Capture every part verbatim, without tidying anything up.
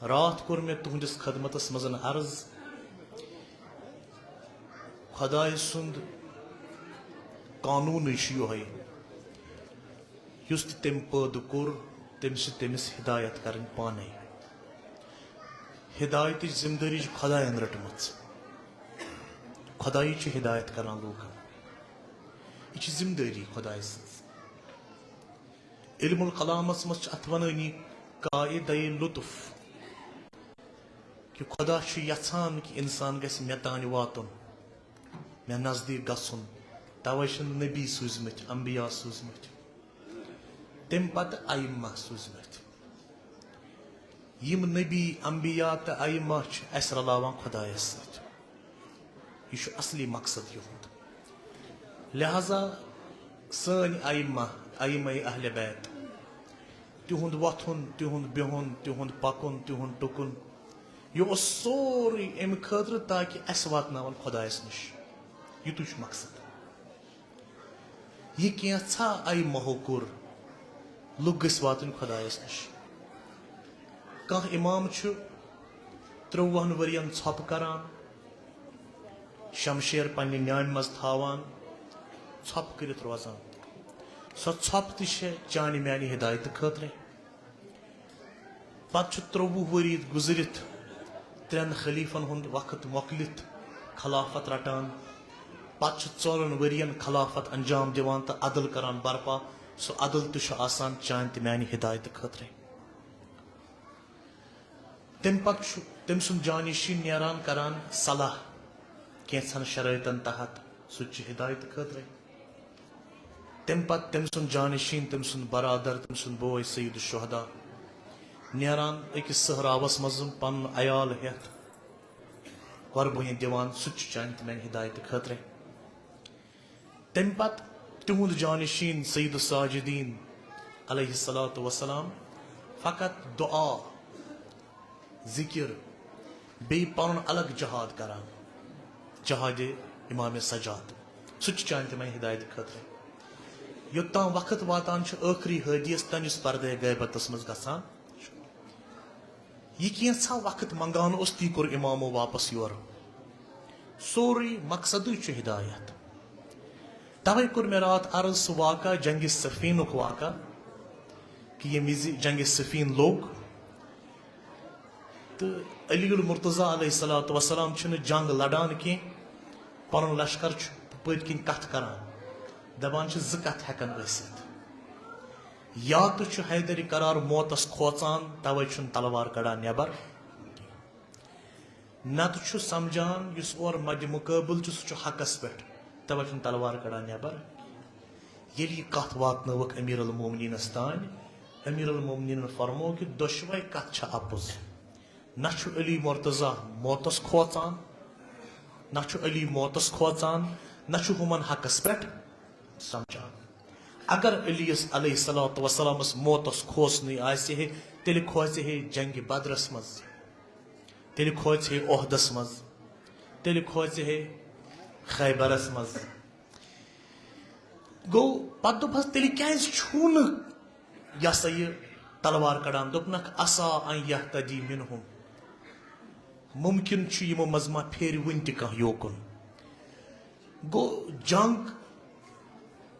راتھ کوٚر مےٚ تُہنٛدِس خدمتس منٛز عرض، خۄداے سُنٛد قانوٗنٕے چھُ یِہوٚے، یُس تہِ تٔمۍ پٲدٕ کوٚر، تٔمِس چھِ تٔمِس ہدایت کرٕنۍ پانے۔ ہدایتٕچ ذمہٕ دٲری چھِ خۄدایَن رٔٹمٕژ۔ خۄدایی چھِ ہدایت کران لوٗکن۔ یہِ چھِ ذمہٕ دٲری خۄدایہِ سٕنٛز۔ علم الکلامس منٛز چھِ اتھ ونٲنی قاعدہ لطف کہِ خۄدا چھُ یژھان کہِ انسان گژھِ مےٚ تانۍ واتُن، مےٚ نزدیٖک گژھُن۔ توے چھِن نبی سوٗزمٕتۍ، انبیاء سوٗزمٕتۍ، تمہِ پتہٕ ائمہ سوٗزمٕتۍ۔ یِم نبی، انبیاء تہٕ ائمہ چھِ اسہِ رلاوان خۄدایس سۭتۍ۔ یہِ چھُ اصلی مقصد یِہُنٛد۔ لہذا سٲنۍ ائمہ، ائمہ اہل بیت، تِہُنٛد وۄتھُن، تِہُنٛد بِہُن، تِہُنٛد پکُن، تِہُنٛد ٹُکُن، یہِ اوس سورُے امہِ خٲطرٕ تاکہِ اسہِ واتناون خۄدایس نِش۔ یِتُے چھُ مقصد۔ یہِ کینٛژھا ائمہو کوٚر، لُکھ گٔژھۍ واتٕنۍ خۄدایس نِش۔ کانٛہہ امام چھُ ترٛۆوُہن ؤرین ژھۄپہٕ کران، شمشیر پننہِ نیامہِ منٛز تھاوان، ژھۄپہٕ کٔرِتھ روزان۔ سۄ ژھۄپہٕ تہِ چھےٚ چانہِ میانہِ ہدایتہٕ خٲطرے۔ پتہٕ چھُ ترٛۆوُہ ؤری گُزرِتھ، ترٛٮ۪ن خلیفن ہُنٛد وقت مۄکلِتھ خلافت رٹان۔ پتہٕ چھُ ژورن ؤرین خلافت انجام دِوان تہٕ عدل کران برپا۔ سُہ عدل تہِ چھُ آسان چانہِ تہٕ میانہِ ہدایتہٕ خٲطرے۔ تمہِ پتہٕ چھُ تٔمۍ سُنٛد جانشین نیران کران صلاح کینٛژھن شرٲیطن تحت، سُہ تہِ چھُ ہدایتہٕ خٲطرے۔ تمہِ پتہٕ تٔمۍ سُنٛد جانشین، تٔمۍ سُنٛد برادر، تٔمۍ سُنٛد بوے سید الشہداء نیران أکِس صحراوس منٛز پنُن عیال ہٮ۪تھ قربٲنی دِوان، سُہ تہِ چھُ چانہِ تہٕ میانہِ ہدایتہٕ خٲطرے۔ تمہِ پتہٕ تِہُنٛد جانشین سید الساجدین علیہ الصلوۃ والسلام فقط دعا، ذکر، بیٚیہِ پنُن الگ جہاد کران، جہاد امام سجاد۔ سُہ تہِ چھُ چانہِ تہٕ میانہِ ہدایتہٕ خٲطرٕ۔ یوٚتام وقت واتان چھُ ٲخری حٲدیس تام یُس پردے غیبتس منٛز گژھان چھُ۔ یہِ کینٛژھا وقت منگان اوس، تی کوٚر امامو واپس یورٕ۔ سورُے مقصدٕے چھُ ہدایت۔ توے کوٚر مےٚ راتھ عرض سُہ واقعہ جنگِ صفینُک واقعہ، کہِ ییٚمہِ وِزِ جنگِ صفین لوٚگ تہٕ علی المرتضیٰ علیہ الصلوۃ والسلام چھُنہٕ جنگ لڑان کینٛہہ، پنُن لشکر چھُ پٔتۍ کِنۍ کتھ کران، دپان چھِ زٕ کتھٕ ہٮ۪کن ٲسِتھ۔ یا تہٕ چھُ حیدر کرار موتس کھوژان، توے چھُنہٕ تلوار کڑان نٮ۪بر، نتہٕ چھُ سمجھان یُس اورٕ مدِ مقٲبل چھُ سُہ چھُ حقس پٮ۪ٹھ، توے چھُنہٕ تلوار کڑان نٮ۪بر۔ ییٚلہِ یہِ کتھ واتنٲوٕکھ امیر المومنینس تانۍ، امیر المومنینن فرموو کہِ دۄشوے کتھ چھِ اپُز۔ نہ چھُ علی مرتضیٰ موتس کھوژان، نہ چھُ علی موتس کھوژان، نہ چھُ ہُمن حقس پٮ۪ٹھ سمجھان۔ اگر علی یس علیہ الصلوۃ والسلامس موتس کھوژنٕے آسہِ ہے، تیٚلہِ کھوژِ ہے جنگِ بدرس منٛز، تیٚلہِ کھوژِ ہے احدس منٛز، تیٚلہِ کھوژِ ہے خیبرس منٛز۔ گوٚو، پتہٕ دوٚپہس، تیٚلہِ کیازِ چھُو نہٕ یہِ ہسا یہِ تلوار کڑان؟ دوٚپنکھ، عسیٰ ان یہتدی منہم، ممکن چھُ یِمو منٛز ما پھیرِ وُنہِ تہِ کانٛہہ یوکُن۔ گوٚو، جنگ،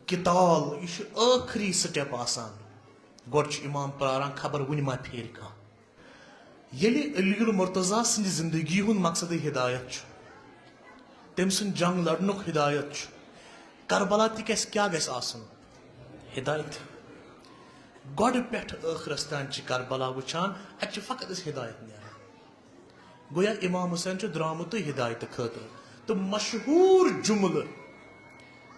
قتال، یہِ چھُ ٲخری سٹیپ آسان۔ گۄڈٕ چھُ امام پراران، خبر وُنہِ ما پھیرِ کانٛہہ۔ ییٚلہِ علی المرتضیٰ سٕنٛدِ زندگی ہُنٛد مقصدٕے ہدایت چھُ، تٔمۍ سُنٛد جنگ لڑنُک ہدایت چھُ، کربلا تہِ گژھِ، کیٛاہ گژھِ آسُن؟ ہدایت۔ گۄڈٕ پٮ۪ٹھٕ ٲخرس تام چھِ کربلا وٕچھان، اتہِ چھِ فقط أسۍ ہدایت نیران۔ گویا امام حسین چھُ درامُتٕے ہدایتہٕ خٲطرٕ۔ تہٕ مشہوٗر جملہٕ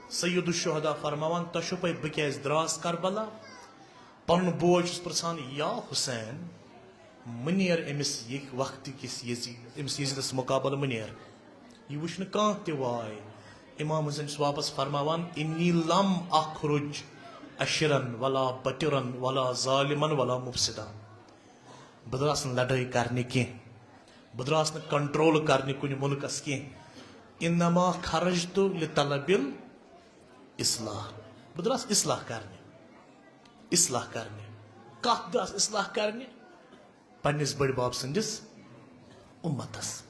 سید الشہداء فرماوان، تۄہہِ چھُو پَے بہٕ کیٛازِ درٛاس کربلا؟ پنُن بوے چھُس پرژھان، یا حسین، مہٕ نیر أمِس یہِ وقتہٕ کِس یزید، أمِس یزیدس مقابلہٕ مہٕ نیر۔ یہِ وٕچھ نہٕ کانٛہہ تہِ واے۔ امام حسین چھُس واپس فرماوان، انی لم اخرج اشرن ولا بطرن ولا ظالمن ولا مفسدن۔ بہٕ درٛاس نہٕ لڑٲے کرنہِ کینٛہہ، بہٕ درٛاس نہٕ کنٹرول کرنہِ کُنہِ مُلکس کینٛہہ۔ انما خرجت لطلب الاصلاح۔ بہٕ درٛاس اصلاح کرنہِ، اصلاح کرنہِ۔ کتھ درٛاس اصلاح کرنہِ؟ پننِس بٔڑۍ بب سٕنٛدِس اُمتس۔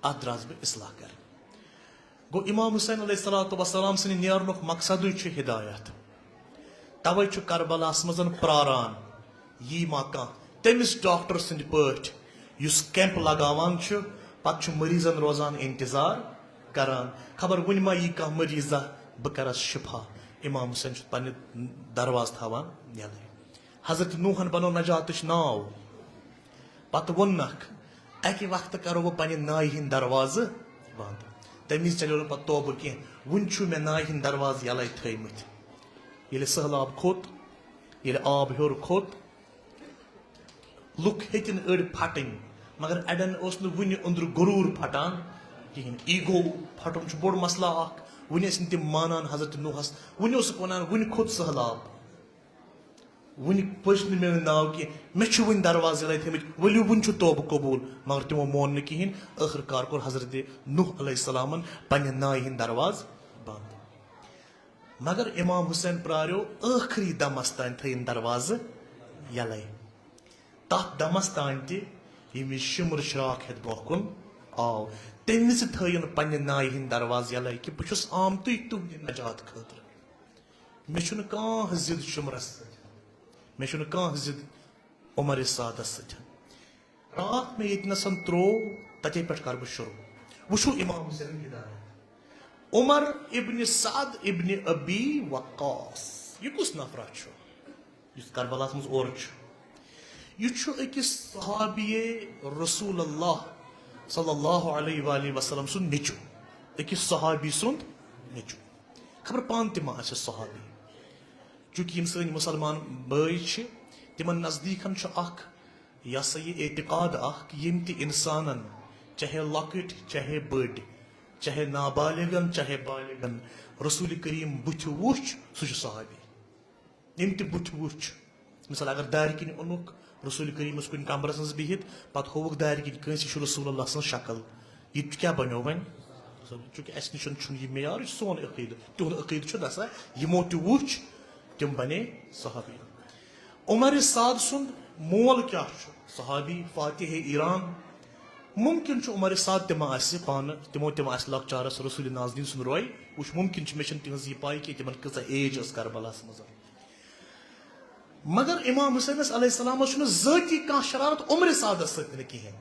اتھ درٛاس بہٕ اصلاح کرنہِ۔ گوٚو، امام حسین علیہ الصلوۃ والسلام سٕنٛدِ نیرنُک مقصدٕے چھُ ہدایت۔ توے چھُ کربلاہس منٛز پراران، یی ما کانٛہہ تٔمِس ڈاکٹر سٕنٛدِ پٲٹھۍ یُس کیمپ لگاوان چھُ، پتہٕ چھُ مریضن روزان انتظار کران، خبر وُنہِ ما یی کانٛہہ مریضہ، بہٕ کرس شفا۔ امام حسین چھُ پننہِ دروازٕ تھاوان یلے۔ حضرت نوحن بنوو نجاتٕچ ناو۔ پتہٕ ووٚننکھ، اکہِ وقتہٕ کرو بہٕ پننہِ نایہِ ہٕنٛدۍ دروازٕ بنٛد۔ تمہِ وِزِ چلیو نہٕ پتہٕ توبہٕ کینٛہہ۔ وُنہِ چھُ مےٚ نایہِ ہٕنٛدۍ دروازٕ یلے تھٲومٕتۍ۔ ییٚلہِ سٔہلاب کھوٚت، ییٚلہِ آب ہیوٚر کھوٚت، لُکھ ہیٚتِن أڑۍ پھٹٕنۍ، مگر اڑٮ۪ن اوس نہٕ وُنہِ أنٛدرٕ غروٗر پھٹان کِہیٖنۍ۔ ایٖگو پھٹُن چھُ بوٚڑ مسلہٕ اکھ۔ وُنہِ ٲسۍ نہٕ تِم مانان حضرت نوحس۔ وُنہِ اوسُکھ ونان، وُنہِ کھوٚت سٔہلاب، وُنہِ پٔچ نہٕ میٲنۍ ناو کینٛہہ، مےٚ چھِ وُنہِ دروازٕ یلے تھٲومٕتۍ، ؤلِو وُنہِ چھُ توبہٕ قبوٗل۔ مگر تِمو مون نہٕ کِہیٖنۍ۔ ٲخٕر کار کوٚر حضرت نوح علیہ السلامن پننہِ نایہِ ہٕنٛدۍ دروازٕ بنٛد۔ مگر امام حسین پراریو ٲخری دمس تام تھٲیِن دروازٕ یلے۔ تتھ دمس تام تہِ ییٚمہِ وِزِ شِمر شراکھ ہٮ۪تھ برونٛہہ کُن آو، تمہِ وِزِ تھٲیِن پننہِ نایہِ ہٕنٛدۍ دروازٕ یلے کہِ بہٕ چھُس آمتُے تُہنٛدِ نجات خٲطرٕ۔ مےٚ چھُنہٕ کانٛہہ ضد شِمرس سۭتۍ، مےٚ چھُنہٕ کانٛہہ ضد عمر سعدس سۭتۍ۔ راتھ مےٚ ییٚتہِ نسن تروو، تتے پٮ۪ٹھ کرٕ بہٕ شروع۔ وٕچھِو امام حسینن ہدایت۔ عمر ابن سعد ابن ابی وقاص، یہِ کُس نفرا چھُ یُس کربلاہس منٛز اورٕ چھُ؟ یہِ چھُ أکِس صحابی رسول اللہ صلی اللہ علیہ وآلہ وسلم سُنٛد نیٚچُو، أکِس صحابی سُنٛد نیٚچُو۔ خبر پانہٕ تہِ ما آسہِ صحابی؟ چونکہ یِم سٲنۍ مُسلمان بٲے چھِ، تِمن نزدیٖکن چھُ اکھ، یہِ ہسا یہِ اعتقاد اکھ، ییٚمۍ تہِ انسانن، چاہے لۄکٕٹۍ چاہے بٔڑۍ، چاہے نابالغن چاہے بالغن، رسول کریم بُتھِ وُچھ، سُہ چھُ صحابی۔ ییٚمۍ تہِ بُتھِ وُچھ، مثال اگر دارِ کِنۍ اوٚنُکھ رسول کریٖمس کُنہِ کمرس منٛز بِہِتھ، پتہٕ ہووُکھ دارِ کِنۍ کٲنٛسہِ، یہِ چھُ رسول اللہ سٕنٛز شکل، یہِ تہِ کیٛاہ بنیو وۄنۍ؟ چونکہ اسہِ نِش چھُنہٕ یہِ معیار، یہِ چھُ سون عقیدٕ، تِہُنٛد عقیدٕ چھُ دسا، یِمو تہِ وُچھ، تِم بنے صحابی۔ عمر سعد سُنٛد مول کیٛاہ چھُ؟ صحابی فاتح ایران۔ ممکن چھُ عمر سعد تہِ ما آسہِ پانہٕ، تِمو تہِ ما آسہِ لۄکچارس رسول نازنین سُنٛد روے وُچھ، ممکن چھُ، مےٚ چھَنہٕ تِہنٛز یہِ پاے کینٛہہ، تِمن کۭژاہ ایج ٲس کربلاہس منٛز۔ مگر امام حسینس علیہ السلامس چھُنہٕ ذٲتی کانٛہہ شرارت عمر سعدس سۭتۍ نہٕ کِہیٖنۍ۔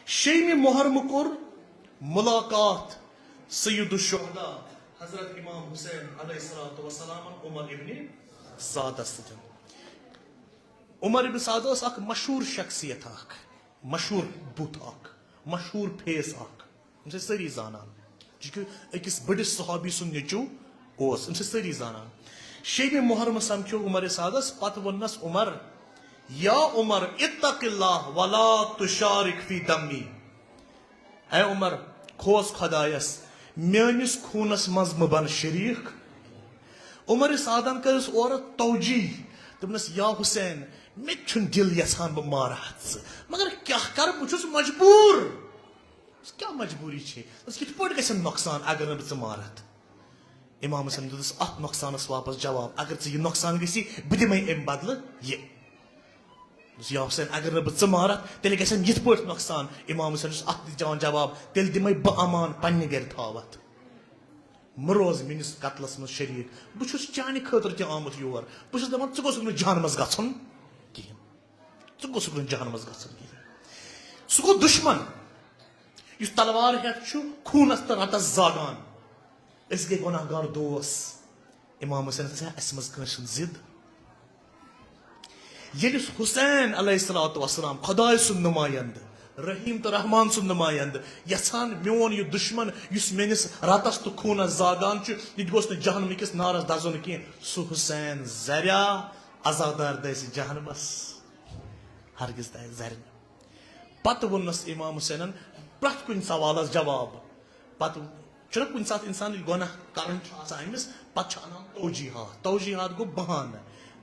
شیٚیِمہِ محرمہٕ کوٚر ملاقات سید الشہداء حضرت امام حسین علیہ الصلوۃ والسلام عمر ابن سعدس سۭتۍ۔ عمر ابن سعد اوس اکھ مشہوٗر شخصیت اکھ، مشہوٗر بُتھ اکھ، مشہوٗر فیس اکھ۔ أمِس ٲسۍ سٲری زانان، چونکہ أکِس بٔڑِس صحابی سُنٛد نیٚچوٗ اوس، أمِس ٲسۍ سٲری زانان۔ شیٚیِمہِ محرمہٕ سمکھیو عمر سعدس، پتہٕ ووٚننس عمر، یا عمر، اتق اللہ ولا تشارک فی دمی۔ اے عمر، کھوژ خۄدایس، میٲنِس خوٗنس منٛز مہٕ بن شریٖک۔ عمر سعدن کٔرٕس اورٕ توجیہ، دوٚپنس، یا حسین، مےٚ تہِ چھُنہٕ دِل یژھان بہٕ مارٕ ہتھ ژٕ، مگر کیٛاہ کرٕ، بہٕ چھُس مجبوٗر۔ کیٛاہ مجبوٗری چھے؟ دوٚپُس، یِتھ پٲٹھۍ گژھِ نۄقصان اگر نہٕ بہٕ ژٕ مارتھ؟ امام حسن دیُتُس اتھ نۄقصانس واپس جواب، اگر ژٕ یہِ نۄقصان گژھی، بہٕ دِمے امہِ بدلہٕ یہِ۔ دوٚپُس، یا حسین، اگر نہٕ بہٕ ژٕ مارتھ، تیٚلہِ گژھن یِتھ پٲٹھۍ نۄقصان۔ امام حسن چھُس اتھ تہِ دِوان جواب، تیٚلہِ دِمے بہٕ امان پننہِ گرِ تھاوتھ۔ مہٕ روز میٲنِس قتلس منٛز شریٖک۔ بہٕ چھُس چانہِ خٲطرٕ تہِ آمُت یور۔ بہٕ چھُس دپان، ژٕ گوٚژھُکھ نہٕ جہنمس گژھُن کِہینۍ۔ ژٕ گوٚژھُکھ نہٕ جہنمس گژھُن کِہینۍ۔ سُہ گوٚو دُشمن، یُس تلوار ہٮ۪تھ چھُ خوٗنس تہٕ رتس زاگان۔ أسۍ گٔے گۄناہ گار دوس۔ امام حسین، ژےٚ اَسہِ منٛز کٲنٛسہِ ہُنٛد ضد؟ ییٚلہِ حسین علیہ الصلوۃ والسلام، خۄداے سُنٛد نُمایندٕ، رحیم تہٕ رحمان سُنٛد نُمایندٕ، یژھان میون یہِ دُشمن یُس میٲنِس رتس تہٕ خوٗنس زاگان چھُ، یہِ تہِ گوٚژھ نہٕ جہنمہٕ کِس نارس دزُن کینٛہہ، سُہ حسین زریا عزادار دٔسۍ جہنمس۔ ہرگز تہِ آسہِ زرِ نہٕ۔ پتہٕ ووٚننس امام حسینن پرٛٮ۪تھ کُنہِ سوالس جواب۔ پتہٕ چھُنہ کُنہِ ساتہٕ انسان ییٚلہِ گۄناہ کرُن چھُ آسان أمِس، پتہٕ چھُ انان توجیہات۔ توجیہات گوٚو بہانہٕ۔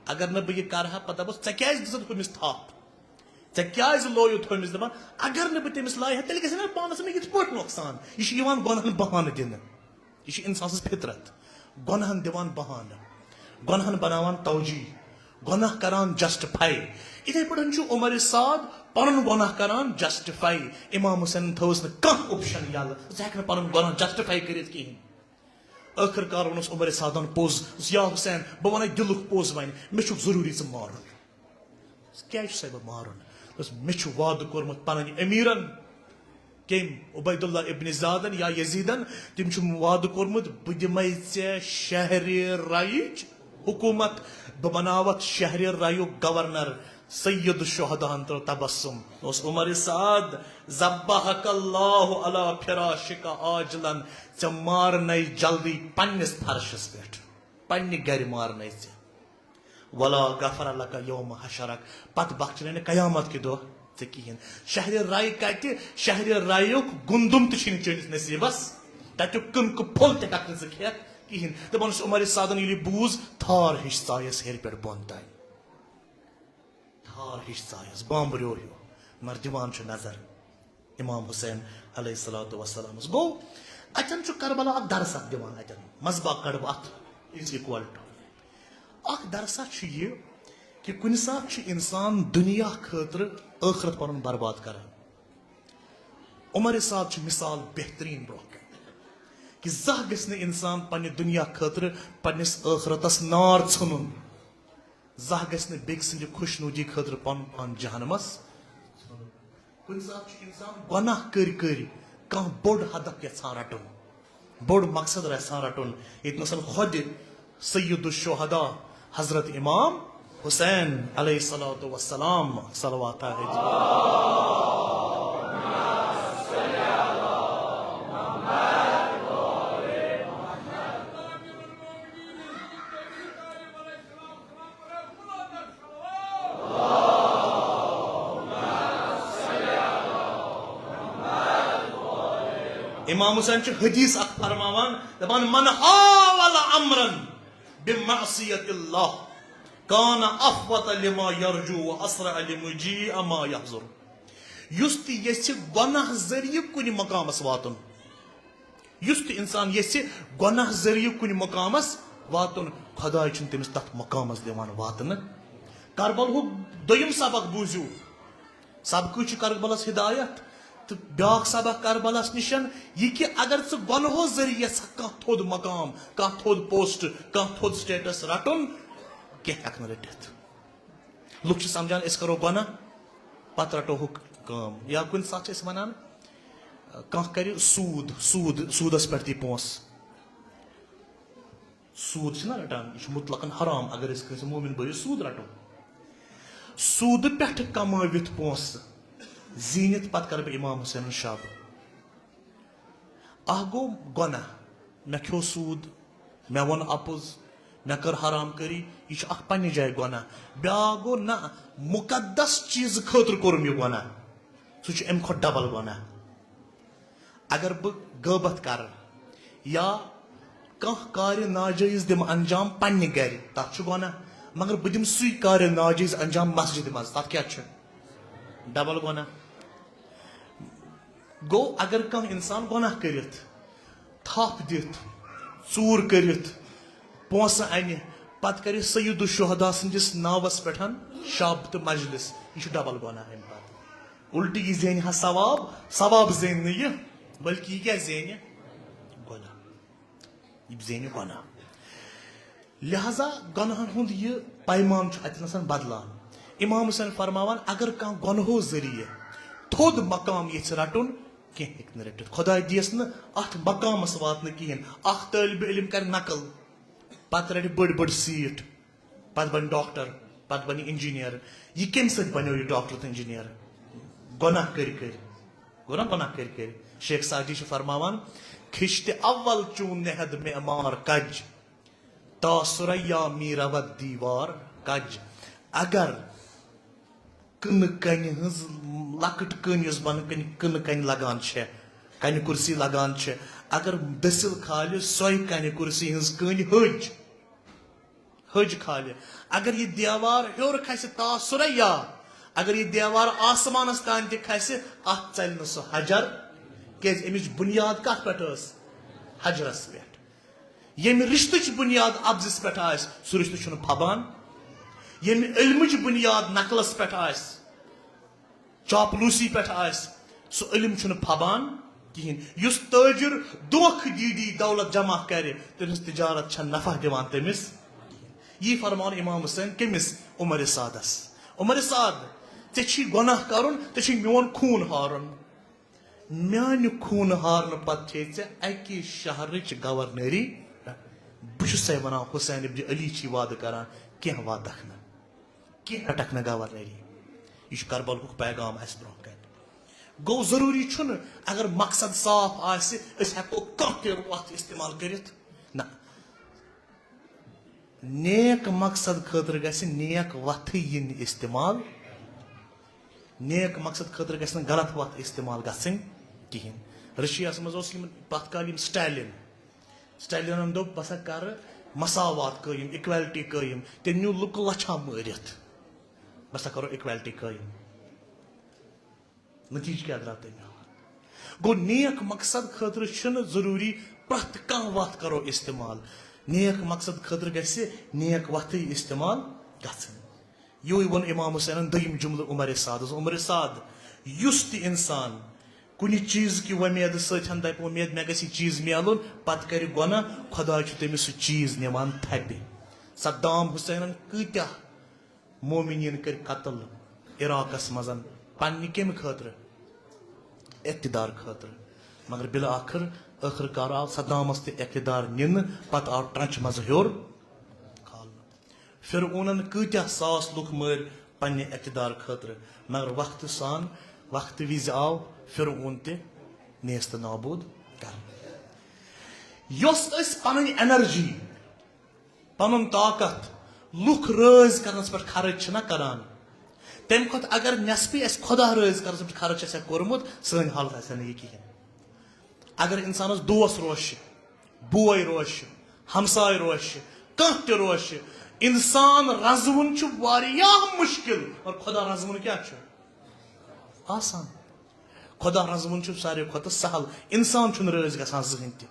اگر نہٕ بہٕ یہِ کرٕ ہا، پتہٕ دپس، ژےٚ کیازِ دِژٕتھ ہُمِس تھپھ؟ ژےٚ کیازِ لویُتھ ہُمِس؟ دپان، اگر نہٕ بہٕ تٔمِس لایہِ ہا، تیٚلہِ گژھِ ہا مےٚ پانس مےٚ یِتھ پٲٹھۍ نۄقصان۔ یہِ چھُ یِوان گۄناہن بہانہٕ دِنہٕ۔ یہِ چھُ انسان سٕنٛز فطرت۔ گۄناہن دِوان بہانہٕ، گۄناہن بناوان توجیہ، گۄناہ کران جسٹِفاے۔ یِتھے پٲٹھۍ چھُ عمر سعد پنُن گۄناہ کران جسٹِفاے۔ امام حسین تھٲوٕس نہٕ کانٛہہ اوپشن یَلہٕ، ژٕ ہیٚکھ نہٕ پنُن گۄناہ جسٹِفاے کٔرِتھ کِہیٖنۍ۔ ٲخٕر کار ووٚنُس عمر سعدن پوٚز، دوٚپُس، "یا حسین، بہٕ وَنے دِلُک پوٚز وۄنۍ، مےٚ چھُکھ ضروٗری ژٕ مارُن۔" دوٚپُس، "کیٛازِ چھُ سا بہٕ مارُن؟" دوٚپُس، "مےٚ چھُ وعدٕ کوٚرمُت پنٕنۍ امیٖرن، کٔمۍ؟ عبید اللہ ابن زیادن یا یزیدن، تٔمۍ چھُم وعدٕ کوٚرمُت، بہٕ دِمے ژےٚ شہرِ رایِچ حکوٗمت، بہٕ بناوتھ شہرِ رایُک گورنر۔" سید الشہداہن ترٲو تبسم۔ اوس عمر سعد، "ذبحک اللہ علی فراشک عاجلا"، ژےٚ مارنَے جلدی پننِس فرشس پٮ۪ٹھ، پننہِ گرِ مارنَے ژےٚ۔ "ولا غفر لک یوم حشرک"، پتہٕ بخشنے نہٕ قیامت کہِ دۄہ ژےٚ کِہیٖنۍ۔ شہرِ راے کتہِ؟ شہرِ رایُک گُندُم تہِ چھُنہٕ چٲنِس نصیٖبس، تتیُک کٕنکہٕ پھوٚل تہِ ہٮ۪کھ نہٕ ژٕ کھٮ۪تھ کِہیٖنۍ۔ دپان اوس عمر سعدن، ییٚلہِ یہِ بوٗز، تھار ہِش ژایس ہیٚرِ پٮ۪ٹھ بۄن تام۔ تھار ہِش ژایس، بامبریو ہیوٗ، مگر دِوان چھُ نظر امام حسین علیہ الصلوۃ والسلامس۔ گوٚو، اتٮ۪ن چھُ کربلا اکھ درس اکھ دِوان، اتٮ۪ن مذبح کڑٕ بہٕ اتھ، is equal to۔ اکھ درسا چھُ یہِ کہِ کُنہِ ساتہٕ چھُ انسان دُنیا خٲطرٕ ٲخرت پنُن برباد کران۔ عمر سعد چھُ مثال بہترین برونٛہہ کنہِ کہِ زانٛہہ گژھِ نہٕ انسان پننہِ دُنیا خٲطرٕ پننِس ٲخرتس نار ژھُنُن۔ زانٛہہ گژھِ نہٕ بیٚکہِ سٕنٛدِ خۄشنودی خٲطرٕ پنُن پان جہنمس۔ کُنہِ ساتہٕ چھُ انسان گۄناہ کٔرۍ کٔرۍ کانٛہہ بوٚڑ ہدف یژھان رٹُن، بوٚڑ مقصد یژھان رٹُن، ییٚتہِ نَسَن خۄدِ سید الشہداء حضرت امام حسین علیہ الصلوۃ والسلام صلوات۔ امام حسین چھُ حدیث اکھ فرماوان، دپان، "من حاول امرا بمعصیت اللہ کان افوت لما یرجو و اسرع لمجیء ما یحذر"۔ یُس تہِ یژھِ گۄناہ ذٔریعہٕ کُنہِ مقامس واتُن، یُس تہِ انسان یژھِ گۄناہ ذٔریعہٕ کُنہِ مقامس واتُن، خۄداے چھُنہٕ تٔمِس تتھ مقامس دِوان واتنہٕ۔ کربلہُک دوٚیِم سبق بوٗزِو، سبقٕے چھُ کربلس ہدایت، تہٕ بیٛاکھ سبق کربلس نِشن یہِ کہِ اگر ژٕ گۄنہو ذٔریعہٕ یژھکھ کانٛہہ تھوٚد مقام، کانٛہہ تھوٚد پوسٹ، کانٛہہ تھوٚد سٹیٹس رٹُن، کینٛہہ ہٮ۪کھ نہٕ رٔٹِتھ۔ لُکھ چھِ سمجھان أسۍ کرو گۄناہ، پتہٕ رٹو ہُہ کٲم۔ یا کُنہِ ساتہٕ چھِ أسۍ ونان، کانٛہہ کرِ سوٗد، سوٗد، سوٗدس پٮ۪ٹھ دی پونٛسہٕ۔ سوٗد چھِنہ رٹان، یہِ چھُ مطلقاً حرام اگر أسۍ کٲنٛسہِ مومن بٲیِس سوٗد رٹو۔ سوٗدٕ پٮ۪ٹھٕ کمٲوِتھ پونٛسہٕ زیٖنِتھ پتہٕ کرٕ بہٕ امام حسینُن شب۔ اکھ گوٚو گۄناہ، مےٚ کھیوٚو سوٗد، مےٚ ووٚن اپُز، مےٚ کٔر حرام کٲری، یہِ چھُ اکھ پننہِ جایہِ گۄناہ۔ بیٛاکھ گوٚو نہ، مُقدس چیٖزٕ خٲطرٕ کوٚرُم یہِ گۄناہ، سُہ چھُ امہِ کھۄتہٕ ڈبل گۄناہ۔ اگر بہٕ غٲبت کرٕ یا کانٛہہ کارِ ناجٲیز دِمہٕ انجام پننہِ گرِ، تتھ چھُ گۄناہ، مگر بہٕ دِمہٕ سُے کارِ ناجٲیز انجام مسجدِ منٛز، تتھ کیٛاہ چھُ؟ ڈبل گۄناہ۔ گوٚو، اگر کانٛہہ انسان گۄناہ کٔرِتھ، تھپھ دِتھ، ژوٗر کٔرِتھ، پونٛسہٕ انہِ، پتہٕ کرِ سید الشہداء سٕنٛدِس ناوس پٮ۪ٹھ شب تہٕ مجلس، یہِ چھُ ڈبل گۄناہ امہِ پتہٕ۔ الٹہٕ یہِ زینہِ ہا ثواب، ثواب زینہِ نہٕ یہِ، بلکہِ یہِ کیٛاہ زینہِ؟ گۄناہ۔ یہِ زینہِ گۄناہ۔ لہذا گۄناہن ہُنٛد یہِ پیمان چھُ اتہِ نسن بدلان۔ امام حسین فرماوان، اگر کانٛہہ گۄنہو ذٔریعہٕ تھوٚد مقام یژھِ رٹُن، کینٛہہ ہیٚکہِ نہٕ رٔٹِتھ۔ خۄداے دِیس نہٕ اتھ مقامس واتنہٕ کِہیٖنۍ۔ اکھ طٲلبِ علم کرِ نقل، پتہٕ رٹہِ بٔڑ بٔڑ سیٖٹ، پتہٕ بنہِ ڈاکٹر، پتہٕ بنہِ انجینئر۔ یہِ کمہِ سۭتۍ بنیو یہِ ڈاکٹر تہٕ انجینئر؟ گۄناہ کٔرۍ کٔرۍ۔ گوٚو نا گۄناہ کٔرۍ کٔرۍ؟ شیخ سعدی چھُ فرماوان، "کھشتِ اول چون نہد معمار کج، تا ثریا می رود دیوار کج۔" اگر کٕنہٕ کنہِ ہٕنٛز لۄکٕٹ کٔنۍ، یۄس بۄنہٕ کنہِ کٕنہٕ کنہِ لگان چھےٚ، کنہِ کُرسی لگان چھےٚ، اگر دٔسِل کھالہِ سۄے کنہِ کُرسی ہٕنٛز کٔنۍ ۂج، ۂج کھالہِ، اگر یہِ دیوار ہیوٚر کھسہِ تا ثریا، اگر یہِ دیوار آسمانس تام تہِ کھسہِ، اتھ ژلہِ نہٕ سُہ حجر، کیازِ امِچ بنیاد کتھ پٮ۪ٹھ ٲس؟ حجرس پٮ۪ٹھ۔ ییٚمہِ رشتٕچ بنیاد اَپزِس پٮ۪ٹھ آسہِ، سُہ رشتہٕ چھُنہٕ پھبان۔ ییٚمہِ علمٕچ بُنیاد نقلس پٮ۪ٹھ آسہِ، چاپلوٗسی پٮ۪ٹھ آسہِ، سُہ علم چھُنہٕ پھبان کِہیٖنۍ۔ یُس تٲجِر دھوکھٕ دی دی دولت جمع کرِ، تٔمِس تجارت چھےٚ نفع دِوان تٔمِس۔ یی فرماوان امام حسین کٔمِس؟ عمر سعدس۔ عمر سعد، ژےٚ چھی گۄناہ کرُن، ژےٚ چھی میون خوٗن ہارُن۔ میانہِ خوٗن ہارنہٕ پتہٕ چھے ژےٚ اکی شہرٕچ گورنری۔ بہٕ چھُسے ونان، حسین ابن علی چھی وعدٕ کران، کینٛہہ واتکھ نہٕ، کینٛہہ رٹکھ نہٕ گورنری۔ یہِ چھُ کربلُک پیغام اسہِ برونٛہہ کنہِ۔ گوٚو، ضروٗری چھُنہٕ اگر مقصد صاف آسہِ، أسۍ ہٮ۪کو کانٛہہ تہِ وتھ استعمال کٔرِتھ۔ نہ، نیک مقصد خٲطرٕ گژھِ نیک وتھٕے یِنۍ استعمال۔ نیک مقصد خٲطرٕ گژھِ نہٕ غلط وتھ استعمال گژھٕنۍ کِہیٖنۍ۔ رشیاہس منٛز اوس یِم پتھ کالہِ یِم سٹالین، سٹالینن دوٚپ، بہٕ ہسا کرٕ مساوات قٲیِم، اِکویلٹی قٲیِم۔ تٔمۍ نیوٗ لُکہٕ لچھا مٲرِتھ، بہٕ ہسا کرو اِکویلٹی قٲیِم۔ نتیجہٕ کیٛاہ درٛاو تٔمۍ؟ گوٚو، نیک مقصد خٲطرٕ چھُنہٕ ضروٗری پرٛٮ۪تھ کانٛہہ وَتھ کرو استعمال۔ نیک مقصد خٲطرٕ گژھِ نیک وَتھٕے استعمال گژھٕنۍ۔ یِہوٚے ووٚن امام حسینن دوٚیِم جملہٕ عمر سعدس۔ عمر سعد، یُس تہِ انسان کُنہِ چیٖز کہِ وۄمید سۭتۍ ہن دپہِ، وۄمید مےٚ گژھِ یہِ چیٖز میلُن، پتہٕ کرِ گۄناہ، خۄداے چھُ تٔمِس سُہ چیٖز نِوان تھپہِ۔ صدام حسینن کۭتیاہ مومنین کٔرۍ قتل عراقس منٛز پننہِ کمہِ خٲطرٕ؟ اقتدار خٲطرٕ۔ مگر بالآخر، ٲخٕر کار آو صدامس تہِ اقتدار نِنہٕ، پتہٕ آو ٹرنچ منٛز ہیوٚر کھالنہٕ۔ فرعونن کۭتیاہ ساس لُکھ مٲرۍ پننہِ اقتدار خٲطرٕ، مگر وقتہٕ سان، وقتہٕ وِزِ آو فرعون تہِ نیست نابود کرنہٕ۔ یۄس أسۍ پنٕنۍ انرجی، پنُن طاقت لُکھ رٲضۍ کرنس پٮ۪ٹھ خرٕچ چھِنہ کران، تمہِ کھۄتہٕ اگر نٮ۪صفٕے اسہِ خۄدا رٲضۍ کرنس پٮ۪ٹھ خرٕچ آسہِ ہا کوٚرمُت، سٲنۍ حالت آسہِ ہا نہٕ یہِ کِہینۍ۔ اگر انسانس دوس روزِ، بوے روزِ، ہمساے روزِ، کانٛہہ تہِ روزِ، انسان رزوُن چھُ واریاہ مشکل، مگر خۄدا رزوُن کیٛاہ چھُ؟ آسان۔ خۄدا رزوُن چھُ ساروی کھۄتہٕ سہل۔ انسان چھُنہٕ رٲضۍ گژھان زٕہٕنۍ تہِ۔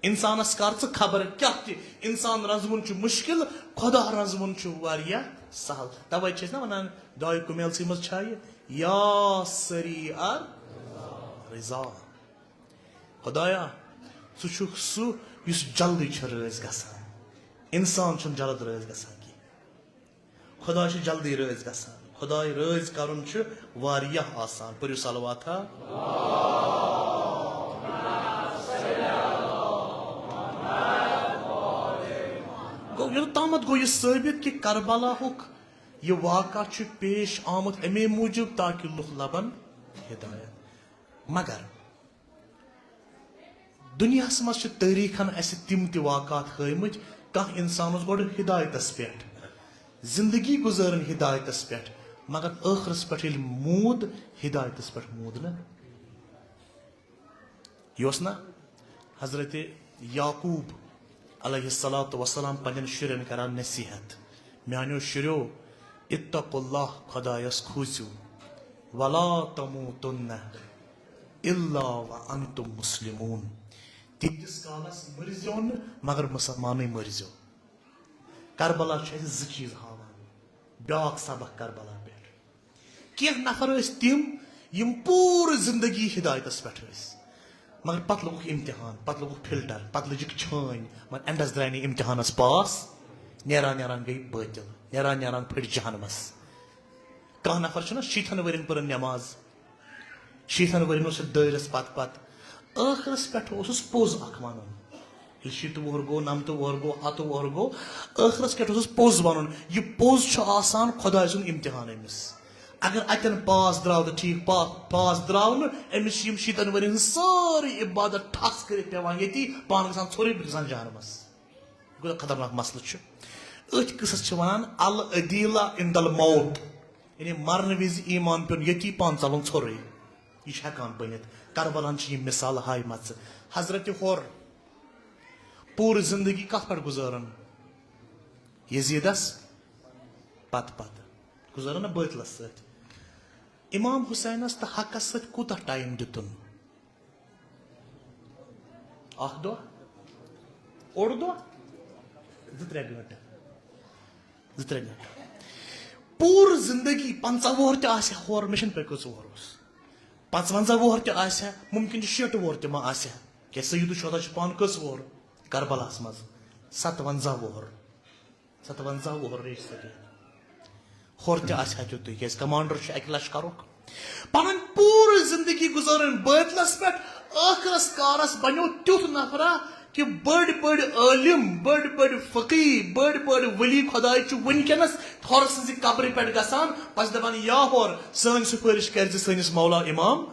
انسانس کر ژٕ خبر کیٛاہ تہِ، انسان رزوُن چھُ مشکل، خۄدا رزوُن چھُ واریاہ سہل۔ توے چھِ أسۍ نہ ونان، دعایہِ کمیلسٕے منٛز چھا یہِ، یا سریع الرضا۔ خۄدایا، ژٕ چھُکھ سُہ یُس جلدی چھُ رٲضۍ گژھان۔ انسان چھُنہٕ جلد رٲضۍ گژھان کینٛہہ۔ خۄدا چھُ جلدی رٲضۍ گژھان۔ خۄداے رٲضۍ کرُن چھُ واریاہ آسان۔ پٔرِو صلوات ہا۔ گوٚو، یوٚتام گوٚو یہِ ثٲبت کہِ کربلاہُک یہِ واقعہ چھُ پیش آمُت اَمے موٗجوٗب تاکہِ لُکھ لبن ہدایت۔ مگر دُنیاہَس منٛز چھِ تٲریٖخَن اَسہِ تِم تہِ واقعات ہٲومٕتۍ، کانٛہہ اِنسان اوس گۄڈٕ ہدایتَس پٮ۪ٹھ، زندگی گُزٲرٕن ہدایتَس پٮ۪ٹھ، مگر ٲخرَس پٮ۪ٹھ ییٚلہِ موٗد، ہدایتَس پٮ۪ٹھ موٗد نہٕ۔ یہِ اوس نہ حضرت یعقوب علیہ الصلوۃ والسلام پننٮ۪ن شُرٮ۪ن کران نصیحت، میانیو شُریو، اتقوا اللہ، خدایس کھوٗژِو، ولا تموتن الا وانتم مسلمون، تیٖتِس کالس مٔرزیو نہٕ مگر مسلمانٕے مٔرزیو۔ کربلا چھُ اَسہِ زٕ چیٖز ہاوان، بیٛاکھ سبق کربلا پٮ۪ٹھ۔ کینٛہہ نفر ٲسۍ تِم یِم پوٗرٕ زندگی ہدایتس پٮ۪ٹھ ٲسۍ، مگر پتہٕ لوٚگُکھ امتحان، پتہٕ لوٚگُکھ فلٹر، پتہٕ لٔجِکھ چھٲنۍ، مگر اینڈس درٛاے نہٕ امتحانس پاس، نیران نیران گٔے بٲطل، نیران نیران پھٔٹۍ جہنمس۔ کانٛہہ نفر چھُنہ شیٖتھن ؤرین پٔرٕن نٮ۪ماز، شیٖتھن ؤرین اوس یہِ دٲیرس پتہٕ پتہٕ۔ ٲخرس پٮ۪ٹھ اوسُس پوٚز اکھ ونُن۔ ییٚلہِ شیٖتہٕ وُہُر گوٚو، نمتہٕ وُہُر گوٚو، ہتہٕ وُہُر گوٚو، ٲخرس پٮ۪ٹھ اوسُس پوٚز ونُن۔ یہِ پوٚز چھُ آسان خۄداے سُنٛد امتحان أمِس۔ اگر اتٮ۪ن پاس درٛاو تہٕ ٹھیٖک، پا-، پاس درٛاو نہٕ، أمِس چھِ یِم شیٖتن ؤرین ہٕنٛز سٲرٕے عبادت ٹھس کٔرِتھ پٮ۪وان ییٚتی، پانہٕ گژھان ژھوٚرُے، بہٕ گژھان جہنمس۔ یہِ کوٗتاہ خطرناک مسلہٕ چھُ۔ أتھۍ قصس چھِ ونان العدیلہ عند الموت، یعنی مرنہٕ وِزِ ایمان پیوٚن ییٚتی، پان ژلُن ژھوٚرُے۔ یہِ چھُ ہٮ۪کان بٔنِتھ۔ کربلاہن چھِ یِم مثالہٕ ہایمژٕ۔ حضرت حُر، پوٗرٕ زندگی کتھ پٮ۪ٹھ گُزٲرٕن؟ یزیدس پتہٕ پتہٕ گُزٲرٕن نہ بٲطلس سۭتۍ۔ امام حسینس تہٕ حقس سۭتۍ کوٗتاہ ٹایم دیُتُن؟ اکھ دۄہ؟ اوٚڑ دۄہ؟ زٕ ترٛےٚ گٲنٹہٕ؟ زٕ ترٛےٚ گٲنٛٹہٕ۔ پوٗرٕ زندگی، پنٛژاہ وُہُر تہِ آسہِ ہا ہورٕ، مےٚ چھَنہٕ پَے کٔژ وُہُر اوس۔ پانٛژوَنٛزاہ وُہُر تہِ آسہِ ہا، مُمکِن چھُ شیٹھ وُہُر تہِ ما آسہِ ہا۔ کیٛازِ سیدُ شہدا چھُ پانہٕ کٔژ وُہُر؟ کربلاہَس منٛز۔ ستوَنٛزاہ وُہُر۔ ستوَنٛزاہ وُہُر ریش سۭتۍ۔ ہورٕ تہِ آسہِ ہا تیُتھُے، کیٛازِ کمانڈر چھُ اَکہِ لَشکَرُک۔ پنٕنۍ پوٗرٕ زندگی گُزٲرٕن بٲطلَس پٮ۪ٹھ، ٲخرَس کارَس بنیو تیُتھ نفرا کہِ بٔڑۍ بٔڑۍ عٲلِم، بٔڑۍ بٔڑۍ فقی، بٔڑۍ بٔڑۍ ولی خۄداے چھِ وٕنکیٚنَس ہورٕ سٕنٛزِ قبرِ پٮ۪ٹھ گژھان، پَتہٕ چھِ دَپان، یا ہورٕ، سٲنۍ سُفٲرِش کَرِ زِ سٲنِس مولا امام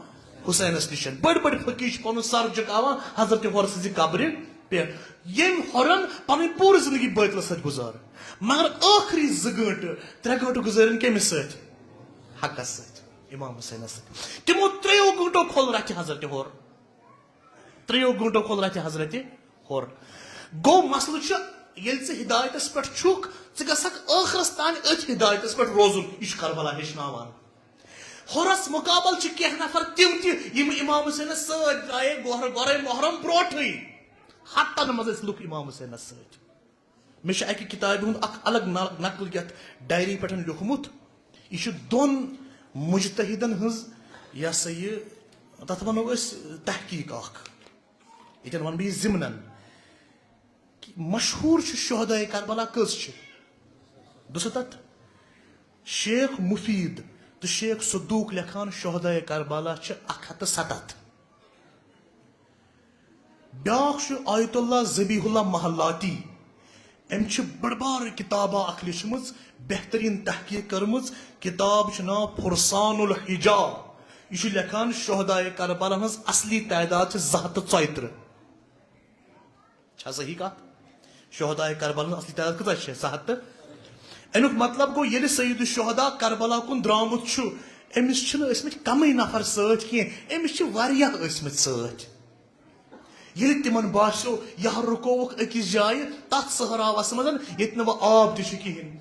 حسینَس نِش۔ بٔڑۍ بٔڑۍ فقی چھِ پَنُن سر جُکاوان حضرت ہورٕ سٕنٛزِ قبرِ پٮ۪ٹھ۔ ییٚمۍ ہورَن پَنٕنۍ پوٗرٕ زندگی بٲطلَس سۭتۍ گُزٲر، مگر ٲخری زٕ گٲنٛٹہٕ، ترٛےٚ گٲنٛٹہٕ گُزٲرِن کٔمِس سۭتۍ؟ حقَس سۭتۍ، امام حسینَس سۭتۍ۔ تِمو ترٛیٚیو گٲنٛٹو کھول رَتھِ حضرت ہور۔ ترٛیٚیو گٲنٛٹو کھول رَتھِ حضرت ہور۔ گوٚو، مسلہٕ چھُ، ییٚلہِ ژٕ ہدایتَس پٮ۪ٹھ چھُکھ، ژٕ گژھکھ ٲخرَس تام أتھۍ ہدایتَس پٮ۪ٹھ روزُن۔ یہِ چھُ کربلا ہیٚچھناوان۔ ہورَس مُقابل چھِ کینٛہہ نفر تِم تہِ، یِم امام حسینَس سۭتۍ درٛایے گۄرٕ گۄرَے محرم برونٛٹھٕے، ہَتَن منٛز ٲسۍ لُکھ امام حسینَس سۭتۍ۔ مےٚ چھُ اَکہِ کِتابہِ ہُنٛد اَکھ الگ نق-، نقل یَتھ ڈایری پٮ۪ٹھ لیوٚکھمُت۔ یہِ چھُ دۄن مُجتہِدَن ہٕنٛز، یہِ ہسا یہِ، تَتھ وَنو أسۍ تحقیٖق اَکھ۔ ییٚتٮ۪ن وَنہٕ بہٕ یہِ ضِمنَن۔ مشہوٗر چھُ شہدائے کربلا کٔژ چھِ؟ دُسَتتھ۔ شیخ مفید تہٕ شیخ صدوق لیکھان، شہدائے کربلا چھِ اَکھ ہَتھ تہٕ سَتَتھ۔ بیٛاکھ چھُ آیت اللہ ذبیح اللہ محلاتی۔ أمۍ چھِ بٔڑ بار کِتابہ اَکھ لیچھمٕژ، بہتریٖن تحقیٖق کٔرمٕژ۔ کِتاب چھُ ناو فرسان الحجا۔ یہِ چھُ لیکھان، شہدائے کربلا ہٕنٛز اصلی تعداد چھِ زٕ ہَتھ تہٕ ژۄیہِ تٕرٛہ۔ چھا صحیح کتھ؟ شہدائے کربلا ہٕنٛز اصلی تعداد کۭژاہ چھےٚ؟ زٕ ہَتھ تہٕ۔ اَمیُک مطلب گوٚو، ییٚلہِ سید الشہدا کربلا کُن درٛامُت چھُ، أمِس چھِنہٕ ٲسمٕتۍ کمٕے نفر سۭتۍ کینٛہہ، أمِس چھِ واریاہ ٲسمٕتۍ سۭتۍ۔ ییٚلہِ تِمن باسیو، یہِ ہا رُکووُکھ أکِس جایہِ، تتھ صحراوس منٛز، ییٚتہِ نہٕ وۄنۍ آب تہِ چھُ کِہیٖنۍ،